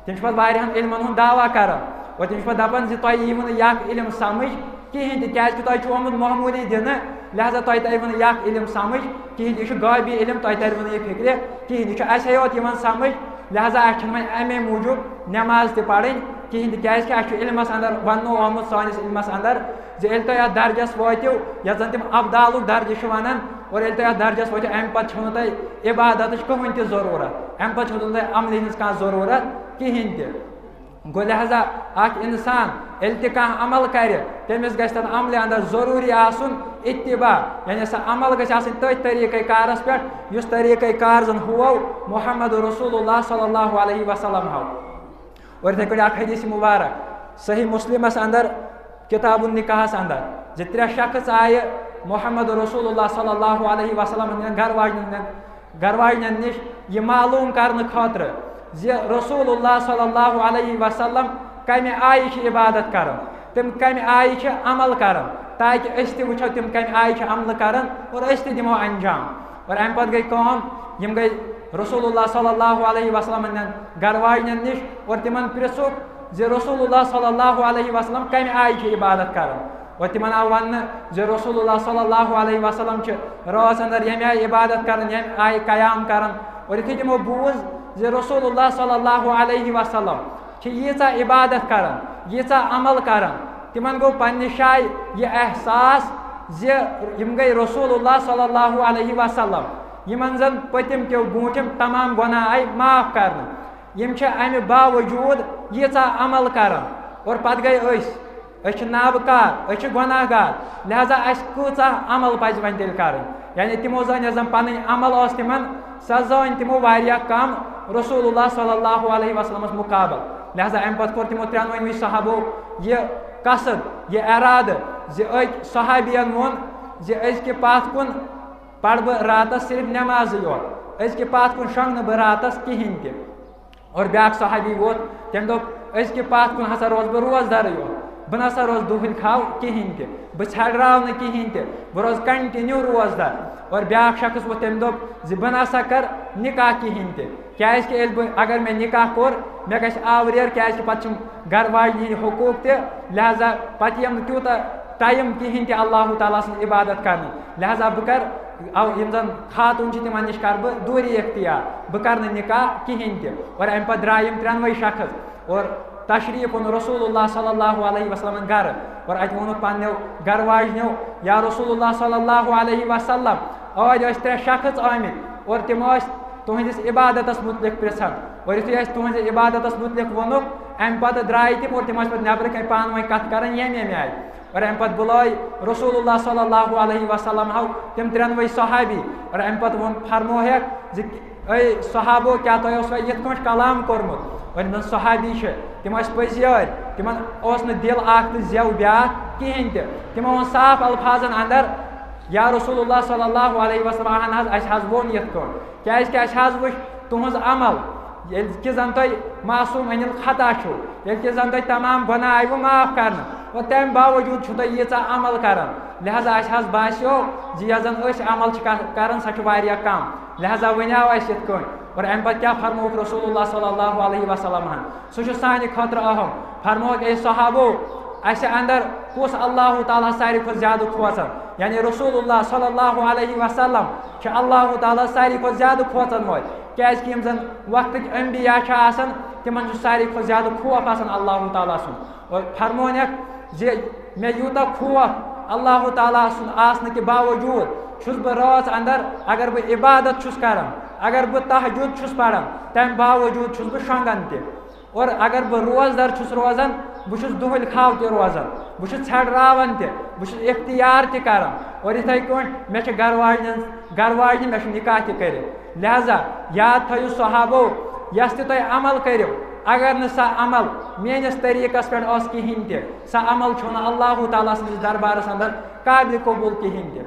تِم چھِ پَتہٕ واریاہَن علمَن ہُنٛد دعویٰ کران اور تِم چھِ پَتہٕ دَپان زِ تۄہہِ یِیوٕ نہٕ یہِ اَکھ علم سَمٕجھ کِہیٖنۍ تہِ، کیٛازِکہِ تۄہہِ چھُ آمُت معموٗلی دِنہٕ، لہذا تۄہہِ تَریوٕ نہٕ یہِ اَکھ علم سَمٕجھ کِہیٖنۍ تہِ۔ یہِ چھُ غٲبی علم، تۄہہِ تَریوٕ نہٕ یہِ فِکرِ کِہیٖنۍ۔ یہِ چھُ اَسے یوت یِوان سَمٕجھ، لہذا اَسہِ چھُنہٕ وۄنۍ اَمے موٗجوٗب نٮ۪ماز تہِ پَرٕنۍ کِہیٖنۍ تہِ، کیٛازِکہِ اَسہِ چھُ علمَس اَندَر وَننہٕ آمُت، سٲنِس علمَس اَندَر، زِ ییٚلہِ تُہۍ اَتھ درجَس وٲتِو، یَتھ زَن تِم ابدالُک درجہٕ چھِ وَنان، اور ییٚلہِ تُہۍ اَتھ درجَس وٲتِو، اَمہِ پَتہٕ چھَو نہٕ تۄہہِ عبادتٕچ کٕہٕنۍ تہِ ضروٗرت، اَمہِ پَتہٕ چھَو نہٕ تۄہہِ عملہِ ہِنٛز کانٛہہ ضروٗرت کِہیٖنۍ تہِ۔ گوٚو لہذا اَکھ اِنسان ییٚلہِ تہِ کانٛہہ عمل کَرِ، تٔمِس گژھِ تَتھ عملہِ اَندَر ضروٗری آسُن اتباع، یعنی سُہ عمل گژھِ آسٕنۍ تٔتھۍ طریٖقَے کارَس پٮ۪ٹھ، یُس طریٖقَے کار زَن ہوو محمد رسول اللہ صلی اللہ علیہ وسلم ہو۔ اور یِتھَے کٔنۍ اَکھ حدیث مبارک صحیح مسلمَس اَندَر، کتاب النکاحس اندر، زِ ترٛےٚ شخص آیہِ محمد رسول اللہ صلی اللہ علیہ وسلم ہٕنٛدٮ۪ن گرٕ واجنٮ۪ن، گرٕ واجنٮ۪ن نِش یہِ معلوم کرنہٕ خٲطرٕ زِ رسول اللہ صلی اللہ علیہ وسلم کمہِ آیہِ چھِ عبادت کران، تِم کمہِ آیہِ چھِ عمل کران، تاکہِ أسۍ تہِ وٕچھو تِم کمہِ آیہِ چھِ عملہٕ کران اور أسۍ تہِ دِمو انجام۔ اور امہِ پتہٕ گٔے کٲم، یِم گٔے رسول اللہ صلی اللہ علیہ وسلم ہٕنٛدٮ۪ن گرٕ واجنٮ۪ن نِش اور تِمن پرژھُکھ زِ رسول اللہ صلی اللہ علیہ وسلم کمہِ آیہِ چھِ عبادت کران۔ اور تِمن آو وننہٕ زِ رسول اللہ صلی اللہ علیہ وسلم چھِ رٲژ اندر ییٚمہِ آیہِ عبادت کران، ییٚمہِ آیہِ قیام کران۔ اور یُتھُے تِمو بوٗز زِ رسول اللہ صلی اللہ علیہ وسلم چھِ ییٖژاہ عبادت کران، ییٖژاہ عمل کران، تِمن گوٚو پننہِ جایہِ یہِ احساس زِ یِم گٔے رسول اللہ صلی اللہ علیہ وسلم، یِمن زن پٔتِم تہِ برٛونٛٹھِم تمام گۄناہ آیہِ معاف کرنہٕ۔ یِم چھِ امہِ باوجوٗد ییٖژاہ عمل کران اور پتہٕ گٔے أسۍ، أسۍ چھِ نابکار، أسۍ چھِ گۄناہ گار، لہذا اسہِ کۭژاہ عمل پزِ وۄنۍ تیٚلہِ کرٕنۍ؟ یعنی تِمو زٲنۍ یۄس زن پنٕنۍ عمل ٲس تِمن، سۄ زٲنۍ تِمو واریاہ کم رسول اللہ صلی اللہ علیہ وسلمس مقابل۔ لہذا امہِ پتہٕ کوٚر تِمو ترٛٮ۪نوٕنی صحابو یہِ قصد، یہِ ارادٕ زِ أکۍ صحابین ووٚن زِ أزکہِ پتھ کُن پرٕ بہٕ راتس صرف نٮ۪مازٕے یوت، أزکہِ پتھ کُن شۄنٛگہٕ نہٕ بہٕ راتس کِہیٖنۍ تہِ۔ اور بیٛاکھ صحابی ووت، تٔمۍ دوٚپ، أزکہِ پتھ کُن ہسا روزٕ بہٕ روزدارٕے یوت، بہٕ نہ سا روزٕ دُہٕلۍ کھاو کِہیٖنۍ تہِ، بہٕ ژھٮ۪ڑراو نہٕ کِہیٖنۍ تہِ، بہٕ روزٕ continue روزدار۔ اور بیٛاکھ شخص ووت، تٔمۍ دوٚپ زِ بہٕ نہ سا کر نکاح کِہیٖنۍ تہِ، کیٛازِکہِ ییٚلہِ بہٕ، اگر مےٚ نکاح کوٚر، مےٚ گژھِ آوریر، کیٛازِکہِ پتہٕ چھِم گرٕ واجنہِ ہِنٛدۍ حقوٗق تہِ، لہذا پتہٕ یِم نہٕ تیوٗتاہ time کِہیٖنۍ تہِ اللہ تعالیٰ سٕنٛز عبادت کرنہٕ، لہذا بہٕ کر، او، یِم زن خاتوٗن چھِ تِمن نِش کر بہٕ دوٗری اختیار، بہٕ کر نہٕ نکاح کِہیٖنۍ تہِ۔ اور امہِ پتہٕ درٛاے یِم ترٛٮ۪نوَے شخص اور تشریٖف اوٚن رسول اللہ صلی اللہ علیہ وسلمن گرٕ اور اتہِ ووٚنُکھ پننیو گرٕ واجنیو، یا رسول اللہ صلی اللہ علیہ وسلم، ٲدۍ ٲسۍ ترٛےٚ شخص آمٕتۍ اور تِم ٲسۍ تُہنٛدِس عبادتس مُتعلق پرژھان، اور یُتھُے اَسہِ تُہنٛزِ عبادتس مُتعلق ووٚنُکھ، امہِ پتہٕ درٛاے تِم اور تِم ٲسۍ پتہٕ نٮ۪برٕ کنہِ پانہٕ ؤنۍ کتھ کران ییٚمہِ ییٚمہِ آیہِ۔ اور امہِ پتہٕ بُلٲے رسول اللہ صلی اللہ علیہ وسلم ہو تِم ترٛٮ۪نوَے صحابی، اور امہِ پتہٕ ووٚن، فرموہکھ زِ، اے صحابو، کیٛاہ تۄہہِ اوسوا یِتھ کٲٹھۍ کلام کوٚرمُت؟ اور یِم زن صحابی چھِ، تِم ٲسۍ پٔزۍ یٲرۍ، تِمن اوس نہٕ دِل اکھ تہٕ زٮ۪و بیٛاکھ کِہیٖنۍ تہِ۔ تِمو ووٚن صاف الفاظن اندر، یا رسول اللہ صلی اللہ علیہ وسلم، اہن حظ، اسہِ حظ ووٚن یِتھ کٲٹھۍ، کیٛازِ کہِ اسہِ حظ وٕچھ تُہنٛز عمل، ییٚلہِ کہِ زن تۄہہِ معصوم عن الخطا چھِو، ییٚلہِ کہِ زن تۄہہِ تمام گۄناہ آیوٕ معاف کرنہٕ، اور تمہِ باوجوٗد چھِو تُہۍ ییٖژاہ عمل کران، لہذا اسہِ حظ باسیو زِ یۄس زن أسۍ عمل چھِ کر-، کران، سۄ چھِ واریاہ کم، لہذا وۄنۍ آو اسہِ یِتھ کٲٹھۍ۔ اور امہِ پتہٕ کیٛاہ فرمووُکھ رسول اللہ صلی اللہ علیہ وسلم ہن؟ سُہ چھُ سانہِ خٲطرٕ اہم۔ فرمووُکھ، اے صحابو، اسہِ اندر کُس اللہ تعالیٰ ساروی کھۄتہٕ زیادٕ کھوژان؟ یعنی رسول اللہ صلی اللہ علیہ وسلم چھِ اللہ تعالیٰ ساروی کھۄتہٕ زیادٕ کھوژان وٲلۍ، کیٛازِ کہِ یِم زن وقتٕکۍ انبیاء چھِ آسان، تِمن چھُ ساروی کھۄتہٕ زیادٕ خوف آسان اللہ تعالیٰ سُنٛد۔ اور فرمونکھ زِ مےٚ یوٗتاہ خوف اللہ تعالیٰ سُنٛد آسنہٕ کہِ باوجوٗد چھُس بہٕ رٲژ اندر، اگر بہٕ عبادت چھُس کران، اگر بہٕ تہجد چھُس پران، تمہِ باوجوٗد چھُس بہٕ شۄنٛگان تہِ۔ اور اگر بہٕ روزدر چھُس روزان، بہٕ چھُس دُہٕلۍ کھاو تہِ روزان، بہٕ چھُس ژھٮ۪ڑراوان تہِ، بہٕ چھُس اختیار تہِ کران۔ اور یِتھَے کٲٹھۍ مےٚ چھِ گرٕ واجنٮ۪ن، گرٕ واجنہِ، مےٚ چھُ نکاح تہِ کٔرِتھ۔ لہذا یاد تھٲیِو صحابو، یۄس تہِ تُہۍ عمل کٔرِو، اگر نہٕ سۄ عمل میٲنِس طریٖقس پٮ۪ٹھ ٲس کِہیٖنۍ تہِ، سۄ عمل چھُنہٕ اللہ تعالیٰ سٕنٛدِس دربارس اندر قابلِ قبوٗل کِہیٖنۍ تہِ۔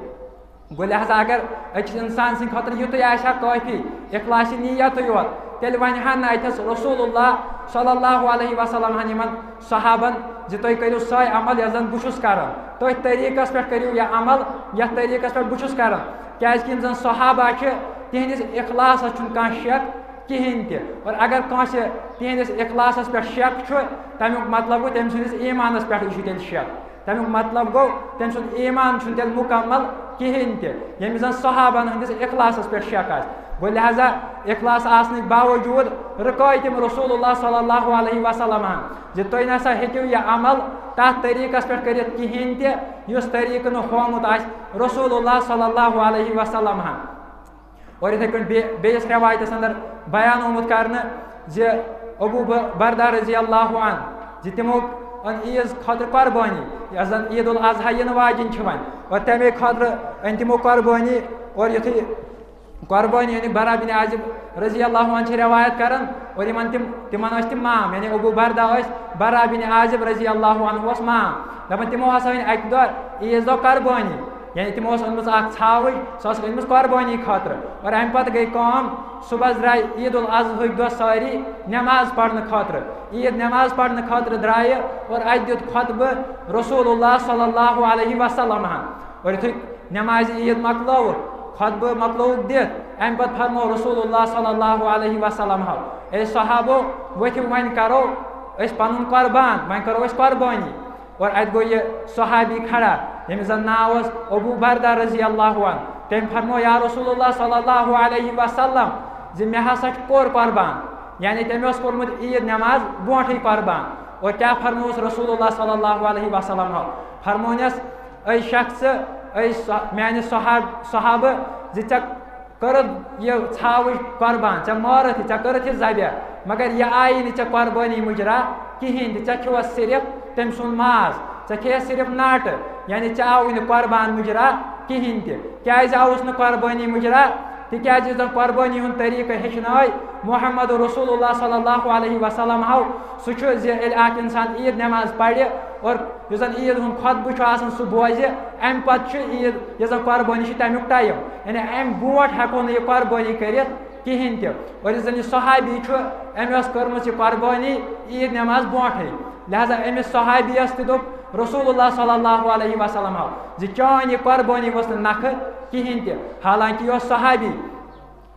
گوٚو لہذا اگر أکِس اِنسان سٕنٛدِ خٲطرٕ یُتُے آسہِ ہا کٲفی، اخلاص نیتٕے یوت، تیٚلہِ وَنہِ ہا نہٕ اَتٮ۪س رسول اللہ صلی اللہ علیہ وسلم ہن یِمن صحابن زِ تُہۍ کٔرِو سۄے عمل یۄس زن بہٕ چھُس کران، تٔتھۍ طریٖقس پٮ۪ٹھ کٔرِو یہِ عمل یتھ طریٖقس پٮ۪ٹھ بہٕ چھُس کران، کیازِ کہِ یِم زن صحابہ چھِ تِہنٛدِس اخلاصس چھُنہٕ کانٛہہ شک کِہینۍ تہِ۔ اور اگر کٲنٛسہِ تِہنٛدِس اخلاصس پٮ۪ٹھ شک چھُ، تمیُک مطلب گوٚو تٔمۍ سٕنٛدِس ایٖمانس پٮ۪ٹھ چھُ تیٚلہِ شک۔ تمیُک مطلب گوٚو تٔمۍ سُنٛد ایٖمان چھُنہٕ تیٚلہِ مُکمل کِہینۍ تہِ، ییٚمِس زن صحابن ہٕنٛدِس اخلاصس پٮ۪ٹھ شک آسہِ۔ گوٚو لہذا اخلاص آسنٕکۍ باوجوٗد رُکٲے تِم رسول اللہ صلی اللہ علیہ وسلم ہن زِ تُہۍ نسا ہیٚکِو یہِ عمل تتھ طریٖقس پٮ۪ٹھ کٔرِتھ کِہینۍ تہِ یُس طریٖقہٕ نہٕ ہومُت آسہِ رسول اللہ صلی اللہ علیہ وسلم ہن۔ اور یِتھے کٔنۍ بیٚیہِ بیٚیِس رٮ۪وایتَس اندر بیان آمُت کرنہٕ زِ ابو ب- بردہ رضی اللہ عنہ زِ تِمو أن عیٖذ خٲطرٕ قۄربٲنی، یۄس زَن عید الاضحیٰ یِنہٕ واجِنۍ چھِ وۄنۍ، اور تَمے خٲطرٕ أنۍ تِمو قۄربٲنی۔ اور یُتھُے قۄربٲنی یعنی برا بن عازب رضی اللہ عنہ چھِ رٮ۪وایت کران، اور یِمن تِم تِمن ٲسۍ تِم مام، یعنی ابو بردہ ٲسۍ برا بن عازب رضی اللہ عنہ اوس مام۔ دَپان تِمو ہسا أنۍ اَکہِ دۄہ عیٖذ دۄہ قۄربٲنی، یعنی تِمو ٲس أنمٕژ اکھ ژھاوٕج، سۄ ٲسٕکھ أنمٕژ قۄربٲنی خٲطرٕ۔ اور اَمہِ پتہٕ گٔے کٲم، صُبحس درٛاے عید الاضحیٰ ہٕکۍ دۄہ سٲری نٮ۪ماز پرنہٕ خٲطرٕ۔ عید نٮ۪ماز پرنہٕ خٲطرٕ درٛایہِ اور اَتہِ دیُت خطبہٕ رسول اللہ صلی اللہ علیہ وسلم ہن۔ اور یُتھُے نٮ۪مازِ عید مۄکلٲوٕکھ، خطبہٕ مۄکلووُکھ دِتھ، اَمہِ پتہٕ فرموو رسول اللہ صلی اللہ علیہ وسلم ہو، اے صحابو، ؤتھِو وۄنۍ کرو أسۍ پنُن قۄربان، وۄنۍ کرو أسۍ قۄربٲنی۔ اور اَتہِ گوٚو یہِ صحابی کھڑا، ییٚمِس زَن ناو اوس ابو بردہ رضی اللہ عنہ۔ تٔمۍ فرموو، یا رسول اللہ صلی اللہ علیہ وسلم، زِ مےٚ ہسا چھُ کوٚر قۄربان، یعنی تٔمۍ اوس کوٚرمُت عیٖد نٮ۪ماز برونٛٹھٕے قۄربان۔ اور کیٛاہ فرمووُس رسول اللہ صلی اللہ علیہ وسلم ہو؟ فرمونَس، اے شخص، اے صح-، میانہِ صحاب-، صحابہٕ، زِ ژےٚ کٔرٕتھ یہِ ژھاوٕج قۄربان، ژےٚ مٲرٕتھ یہِ، ژےٚ کٔرٕتھ یہِ ذبح، مگر یہِ آیی نہٕ ژےٚ قۄربٲنی مُجرا کِہینۍ تہِ، ژےٚ کھیوٚوَتھ صرف تٔمۍ سُنٛد ماز، ژےٚ کھیٚیَتھ صرف ناٹہٕ، یعنی ژےٚ آوُے نہٕ قۄربان مُجرا کِہینۍ تہِ۔ کیازِ آوُس نہٕ قۄربٲنی مُجرا؟ تِکیازِ یُس زَن قۄربٲنی ہُنٛد طریٖقہٕ ہیٚچھنٲے محمد رسول اللہ صلی اللہ علیہ وسلم ہو، سُہ چھُ زِ ییٚلہِ اکھ اِنسان عیٖد نٮ۪ماز پَرِ اور یُس زَن عیٖد ہُنٛد خطبہٕ چھُ آسان سُہ بوزِ، اَمہِ پَتہٕ چھُ عیٖد، یۄس زَن قۄربٲنی چھِ، تَمیُک ٹایم، یعنی اَمہِ برونٛٹھ ہٮ۪کو نہٕ یہِ قۄربٲنی کٔرِتھ کِہینۍ تہِ۔ اور یُس زَن یہِ صحابی چھُ، أمۍ ٲس کٔرمٕژ یہِ قۄربٲنی عیٖد نٮ۪ماز برونٛٹھٕے، لہذا أمِس صحابیَس تہِ دوٚپ رسول اللہ صلی اللہ علیہ وسلم ہو زِ چٲنۍ یہِ قۄربٲنی ؤژھ نہٕ نکھٕ کِہینۍ تہِ، حالانکہ یہِ اوس صحابی۔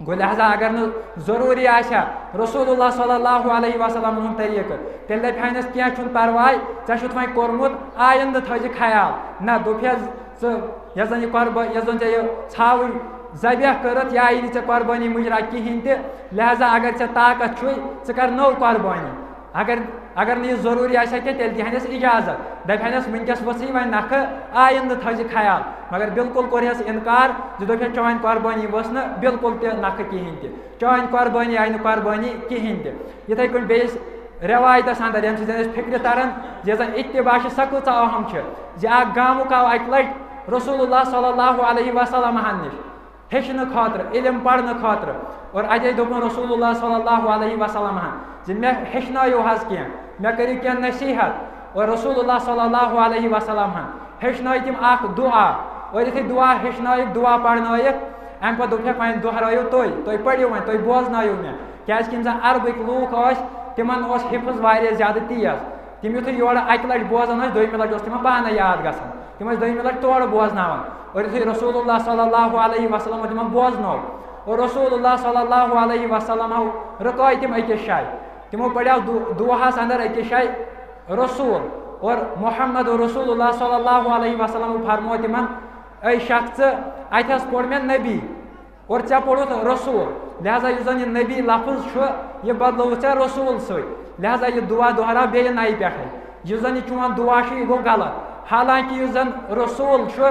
گوٚو لہذا اگر نہٕ ضروٗری آسہِ ہا رسول اللہ صلی اللہ علیہ وسلم ہُنٛد طریٖقہٕ، تیٚلہِ دَپہِ ہانَس، کینٛہہ چھُنہٕ پرواے، ژےٚ چھُتھ وۄنۍ کوٚرمُت، آیندٕ تھٲیزِ خیال۔ نہ، دوٚپہَس، ژٕ یۄس زَن یہِ قۄربٲ-، یۄس زَن ژےٚ یہِ ژھاوٕج ذبح کٔرٕتھ، یہِ آیی نہٕ ژےٚ قۄربٲنی مُجرا کِہینۍ تہِ، لہذا اگر ژےٚ طاقت چھُے، ژٕ کر نٔو قۄربٲنی۔ اگر، اگر نہٕ یہِ ضروٗری آسہِ ہا کینٛہہ، تیٚلہِ دِہَن اَسہِ اِجازت، دَپہِ ہَنَس، وٕنکیٚس ؤژھٕے وۄنۍ نکھٕ، آیندٕ تھٲیزِ خیال۔ مگر بالکل کوٚر ہَس اِنکار زِ دوٚپہَس، چٲنۍ قۄربٲنی ؤژھ نہٕ بالکل تہِ نکھٕ کِہینۍ تہِ، چٲنۍ قۄربٲنی آیہِ نہٕ قۄربٲنی کِہینۍ تہِ۔ یِتھَے کٔنۍ بیٚیِس رٮ۪وایتَس اندر، ییٚمہِ سۭتۍ زَن أسۍ فِکرِ تَران زِ یۄس زَن اِتِباع چھِ، سۄ کۭژاہ اہم چھِ، زِ اکھ گامُک آو اَکہِ لَٹہِ رسول اللہ صلی اللہ علیہ وسلم ہَن نِش ہیٚچھنہٕ خٲطرٕ، علم پرنہٕ خٲطرٕ۔ اور اَتے دوٚپُن رسول اللہ صلی اللہ علیہ وسلم ہَن زِ مےٚ ہیٚچھنٲیِو حظ کینٛہہ، مےٚ کٔرِو کینٛہہ نصیٖحت۔ اور رسول اللہ صلی اللہ علیہ وسلم ہَن ہیٚچھنٲے تِم اکھ دُعا۔ اور یُتھُے دُعا ہیٚچھنٲیِکھ، دُعا پرنٲیِکھ، اَمہِ پتہٕ دوٚپُکھ، وۄنۍ دۄہرٲیِو تُہۍ، تُہۍ پٔرِو وۄنۍ، تُہۍ بوزنٲیِو مےٚ۔ کیازِ کہِ یِم زَن عربٕکۍ لوٗکھ ٲسۍ، تِمن اوس حفظ واریاہ زیادٕ تیز۔ تِم یُتھُے یورٕ اَکہِ لَٹہِ بوزان ٲسۍ، دوٚیمہِ لَٹہِ اوس تِمن پانَے یاد گژھان۔ تِم ٲسۍ دوٚیمہِ لَٹہِ تورٕ بوزناوان۔ اور یُتھُے رسول اللہ صلی اللہ علیہ وسلم تِمن بوزنوو، اور رسول اللہ صلی اللہ علیہ وسلم رُکٲے تِم أکِس جایہِ۔ تِمو پَریو دُ-، دُعاہَس اندر أکِس جایہِ رسول، اور محمد رسول اللہ صلی اللہ علیہ وسلم فرموو تِمن، اے شخص، اَتہِ حظ پوٚر مےٚ نبی، اور ژےٚ پوٚرُتھ رسول۔ لہذا یُس زَن یہِ نبی لفظ چھُ، یہِ بدلووُتھ ژےٚ رسول سۭتۍ۔ لہذا یہِ دُعا دۄہراو بیٚیہِ نَیہِ پٮ۪ٹھَے۔ یُس زَن یہِ چون دُعا چھُ، یہِ گوٚو غلط۔ حالانکہ یُس زَن رسول چھُ،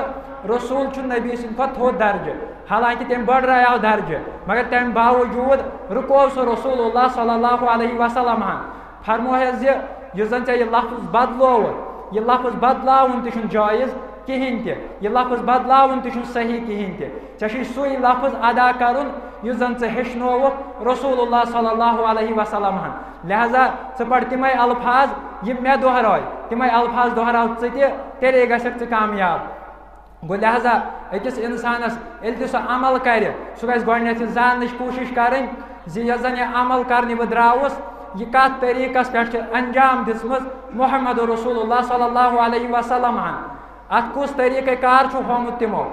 رسول چھُ نبی سٕنٛدِ کھۄتہٕ تھوٚد درجہٕ۔ حالانکہ تٔمۍ بٔڑرایو درجہٕ، مگر تَمہِ باوجوٗد رُکوو سُہ رسول اللہ صلی اللہ علیہ وسلم ہَن۔ فرمووہَس زِ یُس زَن ژےٚ یہِ لفظ بدلووُتھ، یہِ لفظ بدلاوُن تہِ چھُنہٕ جٲیز کِہینۍ تہِ، یہِ لفظ بدلاوُن تہِ چھُنہٕ صحیح کِہینۍ تہِ۔ ژےٚ چھُے سُے لفظ ادا کرُن یُس زَن ژےٚ ہیٚچھنووُکھ رسول اللہ صلی اللہ علیہ وسلم ہَن۔ لہذا ژٕ پَر تِمَے الفاظ یِم مےٚ دۄہرٲے، تِمَے الفاظ دۄہراو ژٕ تہِ، تیٚلے گژھکھ ژٕ کامیاب۔ گوٚو لہذا أکِس اِنسانَس ییٚلہِ تہِ سُہ عمل کَرِ، سُہ گژھِ گۄڈٕنٮ۪تھ یہِ زاننٕچ کوٗشِش کَرٕنۍ زِ یۄس زَن یہِ عمل کَرنہِ بہٕ درٛاوُس، یہِ کَتھ طریٖقَس پٮ۪ٹھ چھِ انجام دِژمٕژ محمد رسول اللہ صلی اللہ علیہ وسلم ہن۔ اَتھ کُس طریٖقہ کار چھُ ہومُت تِمو؟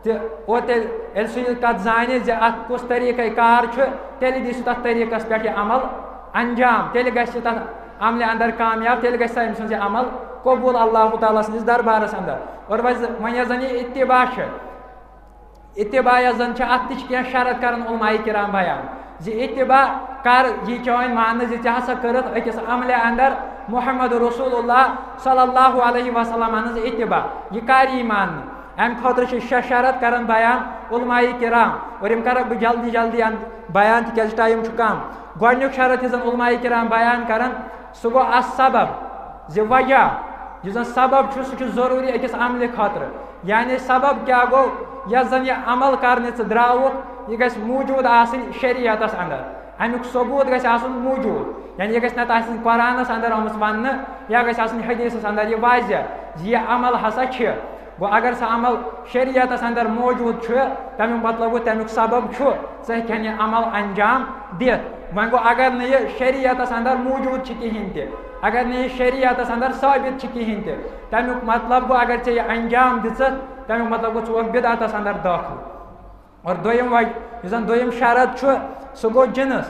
تہٕ اور تیٚلہِ ییٚلہِ سُہ یہِ کَتھ زانہِ زِ اَتھ کُس طریٖقہ کار چھُ، تیٚلہِ دی سُہ تَتھ طریٖقَس پٮ۪ٹھ یہِ عمل انجام، تیٚلہِ گژھِ سُہ تَتھ عملہِ اندر کامیاب، تیٚلہِ گژھِ سا أمۍ سٕنٛز یہِ عمل قبوٗل اللہ تعالیٰ سٕنٛدِس دربارَس اندر۔ اور وۄنۍ ز-، وۄنۍ یۄس زَن یہِ اتباع چھِ، اتباع یۄس زَن چھِ، اَتھ تہِ چھِ کینٛہہ شرط کران علماء کرام بیان زِ اتباع کر یی چٲنۍ ماننہٕ زِ ژےٚ ہسا کٔرٕتھ أکِس عملہِ اندر محمد رسول اللہ صلی اللہ علیہ وسلم ہٕنٛز اتباع، یہِ کر یی ماننہٕ؟ اَمہِ خٲطرٕ چھِ شےٚ شرط کران بیان علماء کرام، اور یِم کرٕ بہٕ جلدی جلدی اَن-، بیان، تِکیازِ ٹایم چھُ کم۔ گۄڈٕنیُک شرط یُس زَن علماء کرام بیان کران، سُہ گوٚو اَتھ سبب، زِ وجہ، یُس زَن سبب چھُ، سُہ چھُ ضروٗری أکِس عملہِ خٲطرٕ۔ یعنی سبب کیٛاہ گوٚو؟ یَتھ زَن یہِ عمل کرنہِ ژٕ درٛاوُکھ، یہِ گژھِ موٗجوٗد آسٕنۍ شریعتَس اندر، اَمیُک ثبوٗت گژھِ آسُن موٗجوٗد۔ یعنی یہِ گژھِ نَتہٕ آسٕنۍ قرآنَس اندر آمٕژ وَننہٕ، یا گژھِ آسٕنۍ حدیثَس اندر یہِ واضح زِ یہِ عمل ہسا چھِ۔ گوٚو اگر سُہ عمل شریعتَس اندر موٗجوٗد چھُ، تَمیُک مطلب گوٚو تَمیُک سبب چھُ، ژٕ ہیٚکہِ ہن یہِ عمل انجام دِتھ۔ وۄنۍ گوٚو اگر نہٕ یہِ شریعتَس اندر موٗجوٗد چھِ کِہیٖنۍ تہِ، اگر نہٕ یہِ شریعتَس اندر ثٲبت چھِ کِہیٖنۍ تہِ، تَمیُک مطلب گوٚو اگر ژےٚ یہِ انجام دِژٕتھ، تَمیُک مطلب گوٚو ژٕ گوٚکھ بدعتَس اندر دٲخل۔ اور دوٚیِم وجہ، یُس زَن دوٚیِم شرط چھُ، سُہ گوٚو جنس۔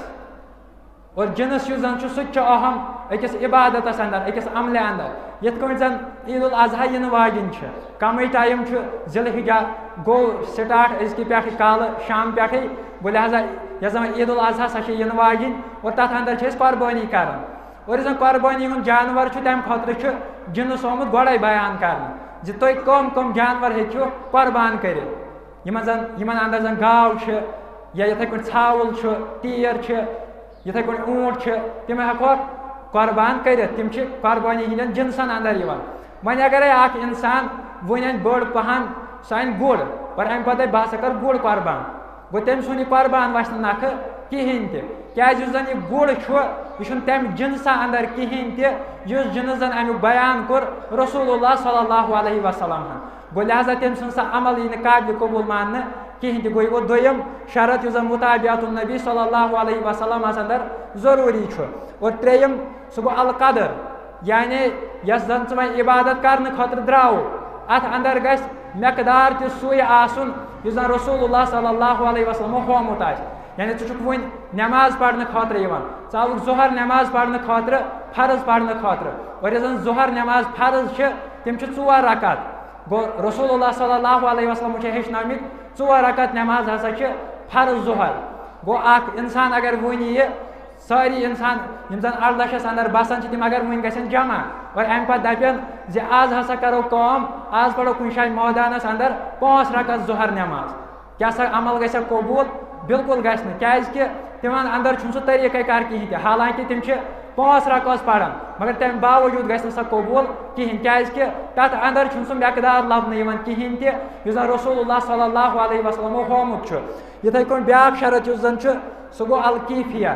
اور جنس یُس زَن چھُ، سُہ تہِ چھُ اہم أکِس عبادتَس اندر، أکِس عملہِ اندر۔ یِتھ کٲٹھۍ زَن عید الاضحیٰ یِنہٕ واجِنۍ چھِ، کمٕے ٹایم چھُ، ذی الحجہ گوٚو سٹارٹ أزکہِ پٮ۪ٹھٕ کالہٕ شام پٮ۪ٹھٕے، گوٚو لہذا یۄس زَن عید الاضحیٰ سۄ چھِ یِنہٕ واجِنۍ، اور تَتھ اندر چھِ أسۍ قربٲنی کران۔ اور یُس زَن قربٲنی ہُنٛد جانور چھُ، تَمہِ خٲطرٕ چھُ جنس آمُت گۄڈَے بیان کرنہٕ زِ تُہۍ کٕم کٕم جانور ہیٚکِو قربان کٔرِتھ۔ یِمن زَن، یِمن اندر زَن گاو چھِ، یا یِتھَے کٲٹھۍ ژھاوُل چھُ، تیٖر چھِ، یِتھَے کٲٹھۍ اوٗنٹ چھِ، تِم ہٮ۪کہوکھ قربان کٔرِتھ، تِم چھِ قربٲنی ہِنٛدٮ۪ن جنسن اندر یِوان۔ وۄنۍ اگرے اکھ انسان وۄنۍ انہِ بٔڑ پہن، سُہ انہِ گُر، اور امہِ پتہٕ دپہِ، "بہٕ ہسا کرٕ گُر قربان"، گوٚو تٔمۍ سُنٛد یہِ قربان وسہِ نہٕ نکھٕ کِہینۍ تہِ، کیازِ یُس زن یہِ گُر چھُ، یہِ چھُنہٕ تمہِ جنسہٕ اندر کِہینۍ تہِ، یُس جنس زن امیُک بیان کوٚر رسول اللہ صلی اللہ علیہ وسلمن۔ گوٚو لہذا تٔمۍ سُنٛد سُہ عمل یی نہٕ قابلِ قبوٗل ماننہٕ کِہینۍ تہِ۔ گوٚو یہِ گوٚو دوٚیِم شرط یُس زن مُتابعت النبی صلی اللہ علیہ وسلمس اندر ضروٗری چھُ۔ اور ترٛیٚیِم، سُہ گوٚو القدر، یعنی یۄس زن ژٕ وۄنۍ عبادت کرنہٕ خٲطرٕ درٛاوُکھ، اتھ اندر گژھِ مقدار تہِ سُے آسُن یُس زن رسول اللہ صلی اللہ علیہ وسلمو ہومُت آسہِ۔ یعنی ژٕ چھُکھ وُنہِ نماز پرنہٕ خٲطرٕ یِوان، ژٕ آوُکھ ظہر نماز پرنہٕ خٲطرٕ، فرض پرنہٕ خٲطرٕ، اور یۄس زن ظہر نماز فرض چھِ، تِم چھِ ژور رکعت۔ گوٚو رسول اللہ صلی اللہ علیہ وسلم چھِ ہیٚچھنٲومٕتۍ، ژور رکعت نماز ہسا چھِ فرض ظہر۔ گوٚو اکھ انسان اگر وُنہِ یہِ سٲری انسان یِم زن اردشس اندر بسان چھِ، تِم اگر وُنہِ گژھن جمع اور امہِ پتہٕ دپن زِ آز ہسا کرو کٲم، آز پرو کُنہِ جایہِ مٲدانس اندر پانٛژھ رکعت ظہر نماز، کیٛاہ سا عمل گژھِ قبوٗل؟ بالکل گژھِ نہٕ، کیٛازِ کہِ تِمن اندر چھُنہٕ سُہ طریٖقے کار کِہینۍ تہِ، حالانکہِ تِم چھِ پانٛژھ رکعت پران، مگر تمہِ باوجوٗد گژھِ نہٕ سۄ قبوٗل کِہینۍ، کیٛازِ کہِ تتھ اندر چھُنہٕ سُہ مقدار لبنہٕ یِوان کِہینۍ تہِ، یُس زن رسول اللہ صلی اللہ علیہ وسلمو ہومُت چھُ۔ یِتھے کٔنۍ بیٛاکھ شرط یُس زن چھُ، سُہ گوٚو الکیفیہ،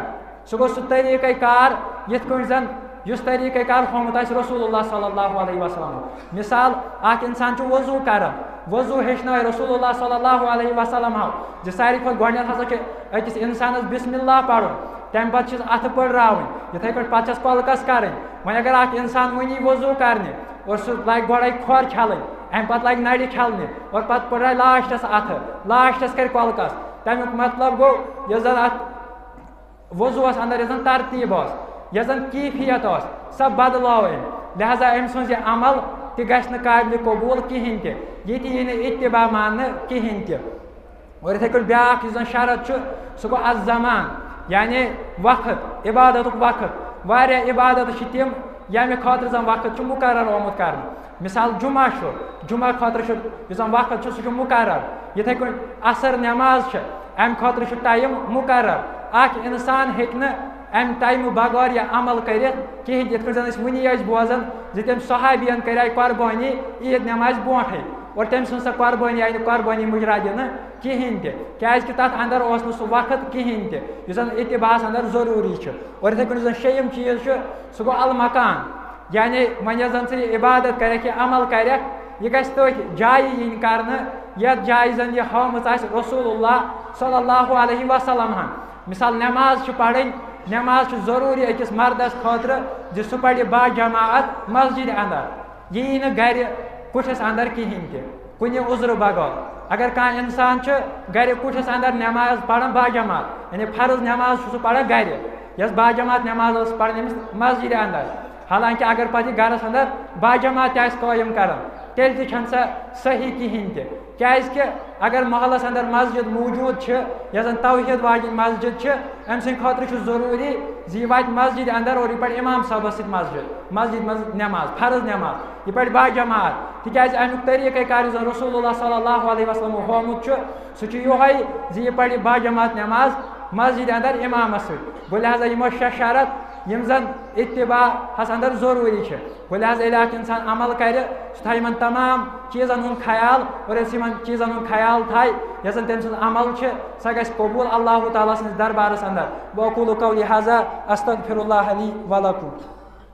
سُہ گوٚو سُہ طریٖقے کار، یِتھ کٔنۍ زن یُس طریٖقے کار ہومُت آسہِ رسول اللہ صلی اللہ علیہ وسلمو۔ مثال، اکھ انسان چھُ وضوٗ کران، وضوٗ ہیٚچھنٲے رسول اللہ صلی اللہ علیہ وسلم ہو زِ ساروی کھۄتہٕ گۄڈٕنٮ۪تھ ہسا چھُ أکِس انسانس بسم اللہ پرُن، تمہِ پتہٕ چھِس اتھٕ پٔڑراوٕنۍ، یِتھے پٲٹھۍ پتہٕ چھس کۄلکس کرٕنۍ۔ وۄنۍ اگر اکھ انسان وۄنۍ یی وضوٗ کرنہِ اور سُہ لاگہِ گۄڈے کھۄر چھلٕنۍ، امہِ پتہٕ لاگہِ نرِ چھلنہِ اور پتہٕ پٔڑراوِ لاسٹس اتھٕ، لاسٹس کرِ کۄلکس، تمیُک مطلب گوٚو یۄس زن اتھ وضوٗہس اندر یۄس زن ترتیٖب ٲس، یۄس زن کیفیت ٲس، سۄ بدلٲو أمۍ۔ لہذا أمۍ سُنٛد یہِ عمل تہِ گژھِ نہٕ قابلِ قبوٗل کِہینۍ تہِ، یہِ تہِ یی نہٕ اتباع ماننہٕ کِہینۍ تہِ۔ اور یِتھے کٔنۍ بیٛاکھ یُس زن شرط چھُ، سُہ گوٚو الزمان، یعنی وقت، عبادتُک وقت۔ واریاہ عبادت چھِ تِم، ییٚمہِ خٲطرٕ زن وقت چھُ مُقرر آمُت کرنہٕ۔ مثال، جمعہ چھُ، جمعہ خٲطرٕ چھُ یُس زن وقت چھُ، سُہ چھُ مُقرر۔ یِتھے کٔنۍ عصر نماز چھِ، امہِ خٲطرٕ چھُ ٹایم مُقرر۔ اکھ انسان ہیٚکہِ نہٕ امہِ ٹایمہٕ بغٲر یہِ عمل کٔرِتھ کِہینۍ تہِ۔ یِتھ کٔنۍ زن أسۍ وُنی ٲسۍ بوزان زِ تٔمۍ صحابین کریے قربٲنی عید نمازِ برونٹھے، اور تٔمۍ سٕنٛز سۄ قربٲنی آیہِ نہٕ قربٲنی مُجرا دِنہٕ کِہینۍ تہِ، کیازِ کہِ تتھ اندر اوس نہٕ سُہ وقت کِہینۍ تہِ یُس زن اتباعس اندر ضروٗری چھُ۔ اور یِتھے کٔنۍ یُس زن شیٚیِم چیٖز چھُ، سُہ گوٚو المکان، یعنی وۄنۍ یۄس زن ژٕ یہِ عبادت کرکھ، یہِ عمل کرکھ، یہِ گژھِ تٔتھۍ جایہِ یِنۍ کرنہٕ، یَتھ جایہِ زَن یہِ ہٲومٕژ آسہِ رسول اللہ صلی اللہ علیہ وسلم ہن۔ مثال، نماز چھِ پرٕنۍ، نماز چھِ ضروٗری أکِس مردَس خٲطرٕ زِ سُہ پرِ با جماعت مسجد اندر۔ یہِ یی نہٕ گرِ کُٹھِس اندر کِہینۍ تہِ، کُنہِ عذرٕ بغٲر۔ اگر کانٛہہ انسان چھُ گرِ کُٹھِس اندر نماز پران با جماعت، یعنی فرض نماز چھُ سُہ پران گرِ، یۄس با جماعت نماز ٲس پران أمِس مسجد اندر، حالانکہ اگر پتہٕ یہِ گرس اندر با جماعت تہِ آسہِ قٲیِم کران، تیٚلہِ تہِ چھَنہٕ سۄ صحیح کِہینۍ تہِ۔ کیازِ کہِ اگر محلس اندر مسجد موجود چھِ، یۄس زن توحید واجِنۍ مسجد چھِ، أمۍ سٕنٛدِ خٲطرٕ چھُ ضروٗری زِ یہِ واتہِ مسجد اندر اور یہِ پرِ امام صٲبس سۭتۍ مسجد، مسجد منٛز نماز، فرض نماز، یہِ پرِ با جماعت۔ تِکیازِ امیُک طریٖقہ کار یُس زن رسول اللہ صلی اللہ علیہ وسلم ہومُت چھُ، سُہ چھُ یِہوٚے زِ یہِ پرِ با جماعت نماز مسجد اندر امامس سۭتۍ۔ گوٚو لہذا یِم ٲسۍ شےٚ شرط یِم زن اتباعس اندر ضروٗری چھِ۔ گوٚو لہذا ییٚلہِ اکھ انسان عمل کرِ، سُہ تھایہِ یِمن تمام چیٖزن ہُنٛد خیال، اور ییٚلہِ سُہ یِمن چیٖزن ہُنٛد خیال تھایہِ، یۄس زن تٔمۍ سٕنٛز عمل چھِ، سۄ گژھِ قبول اللہ تعالیٰ سٕنٛدِس دربارس اندر۔ وأقول قولي هذا أستغفر الله لي ولكم۔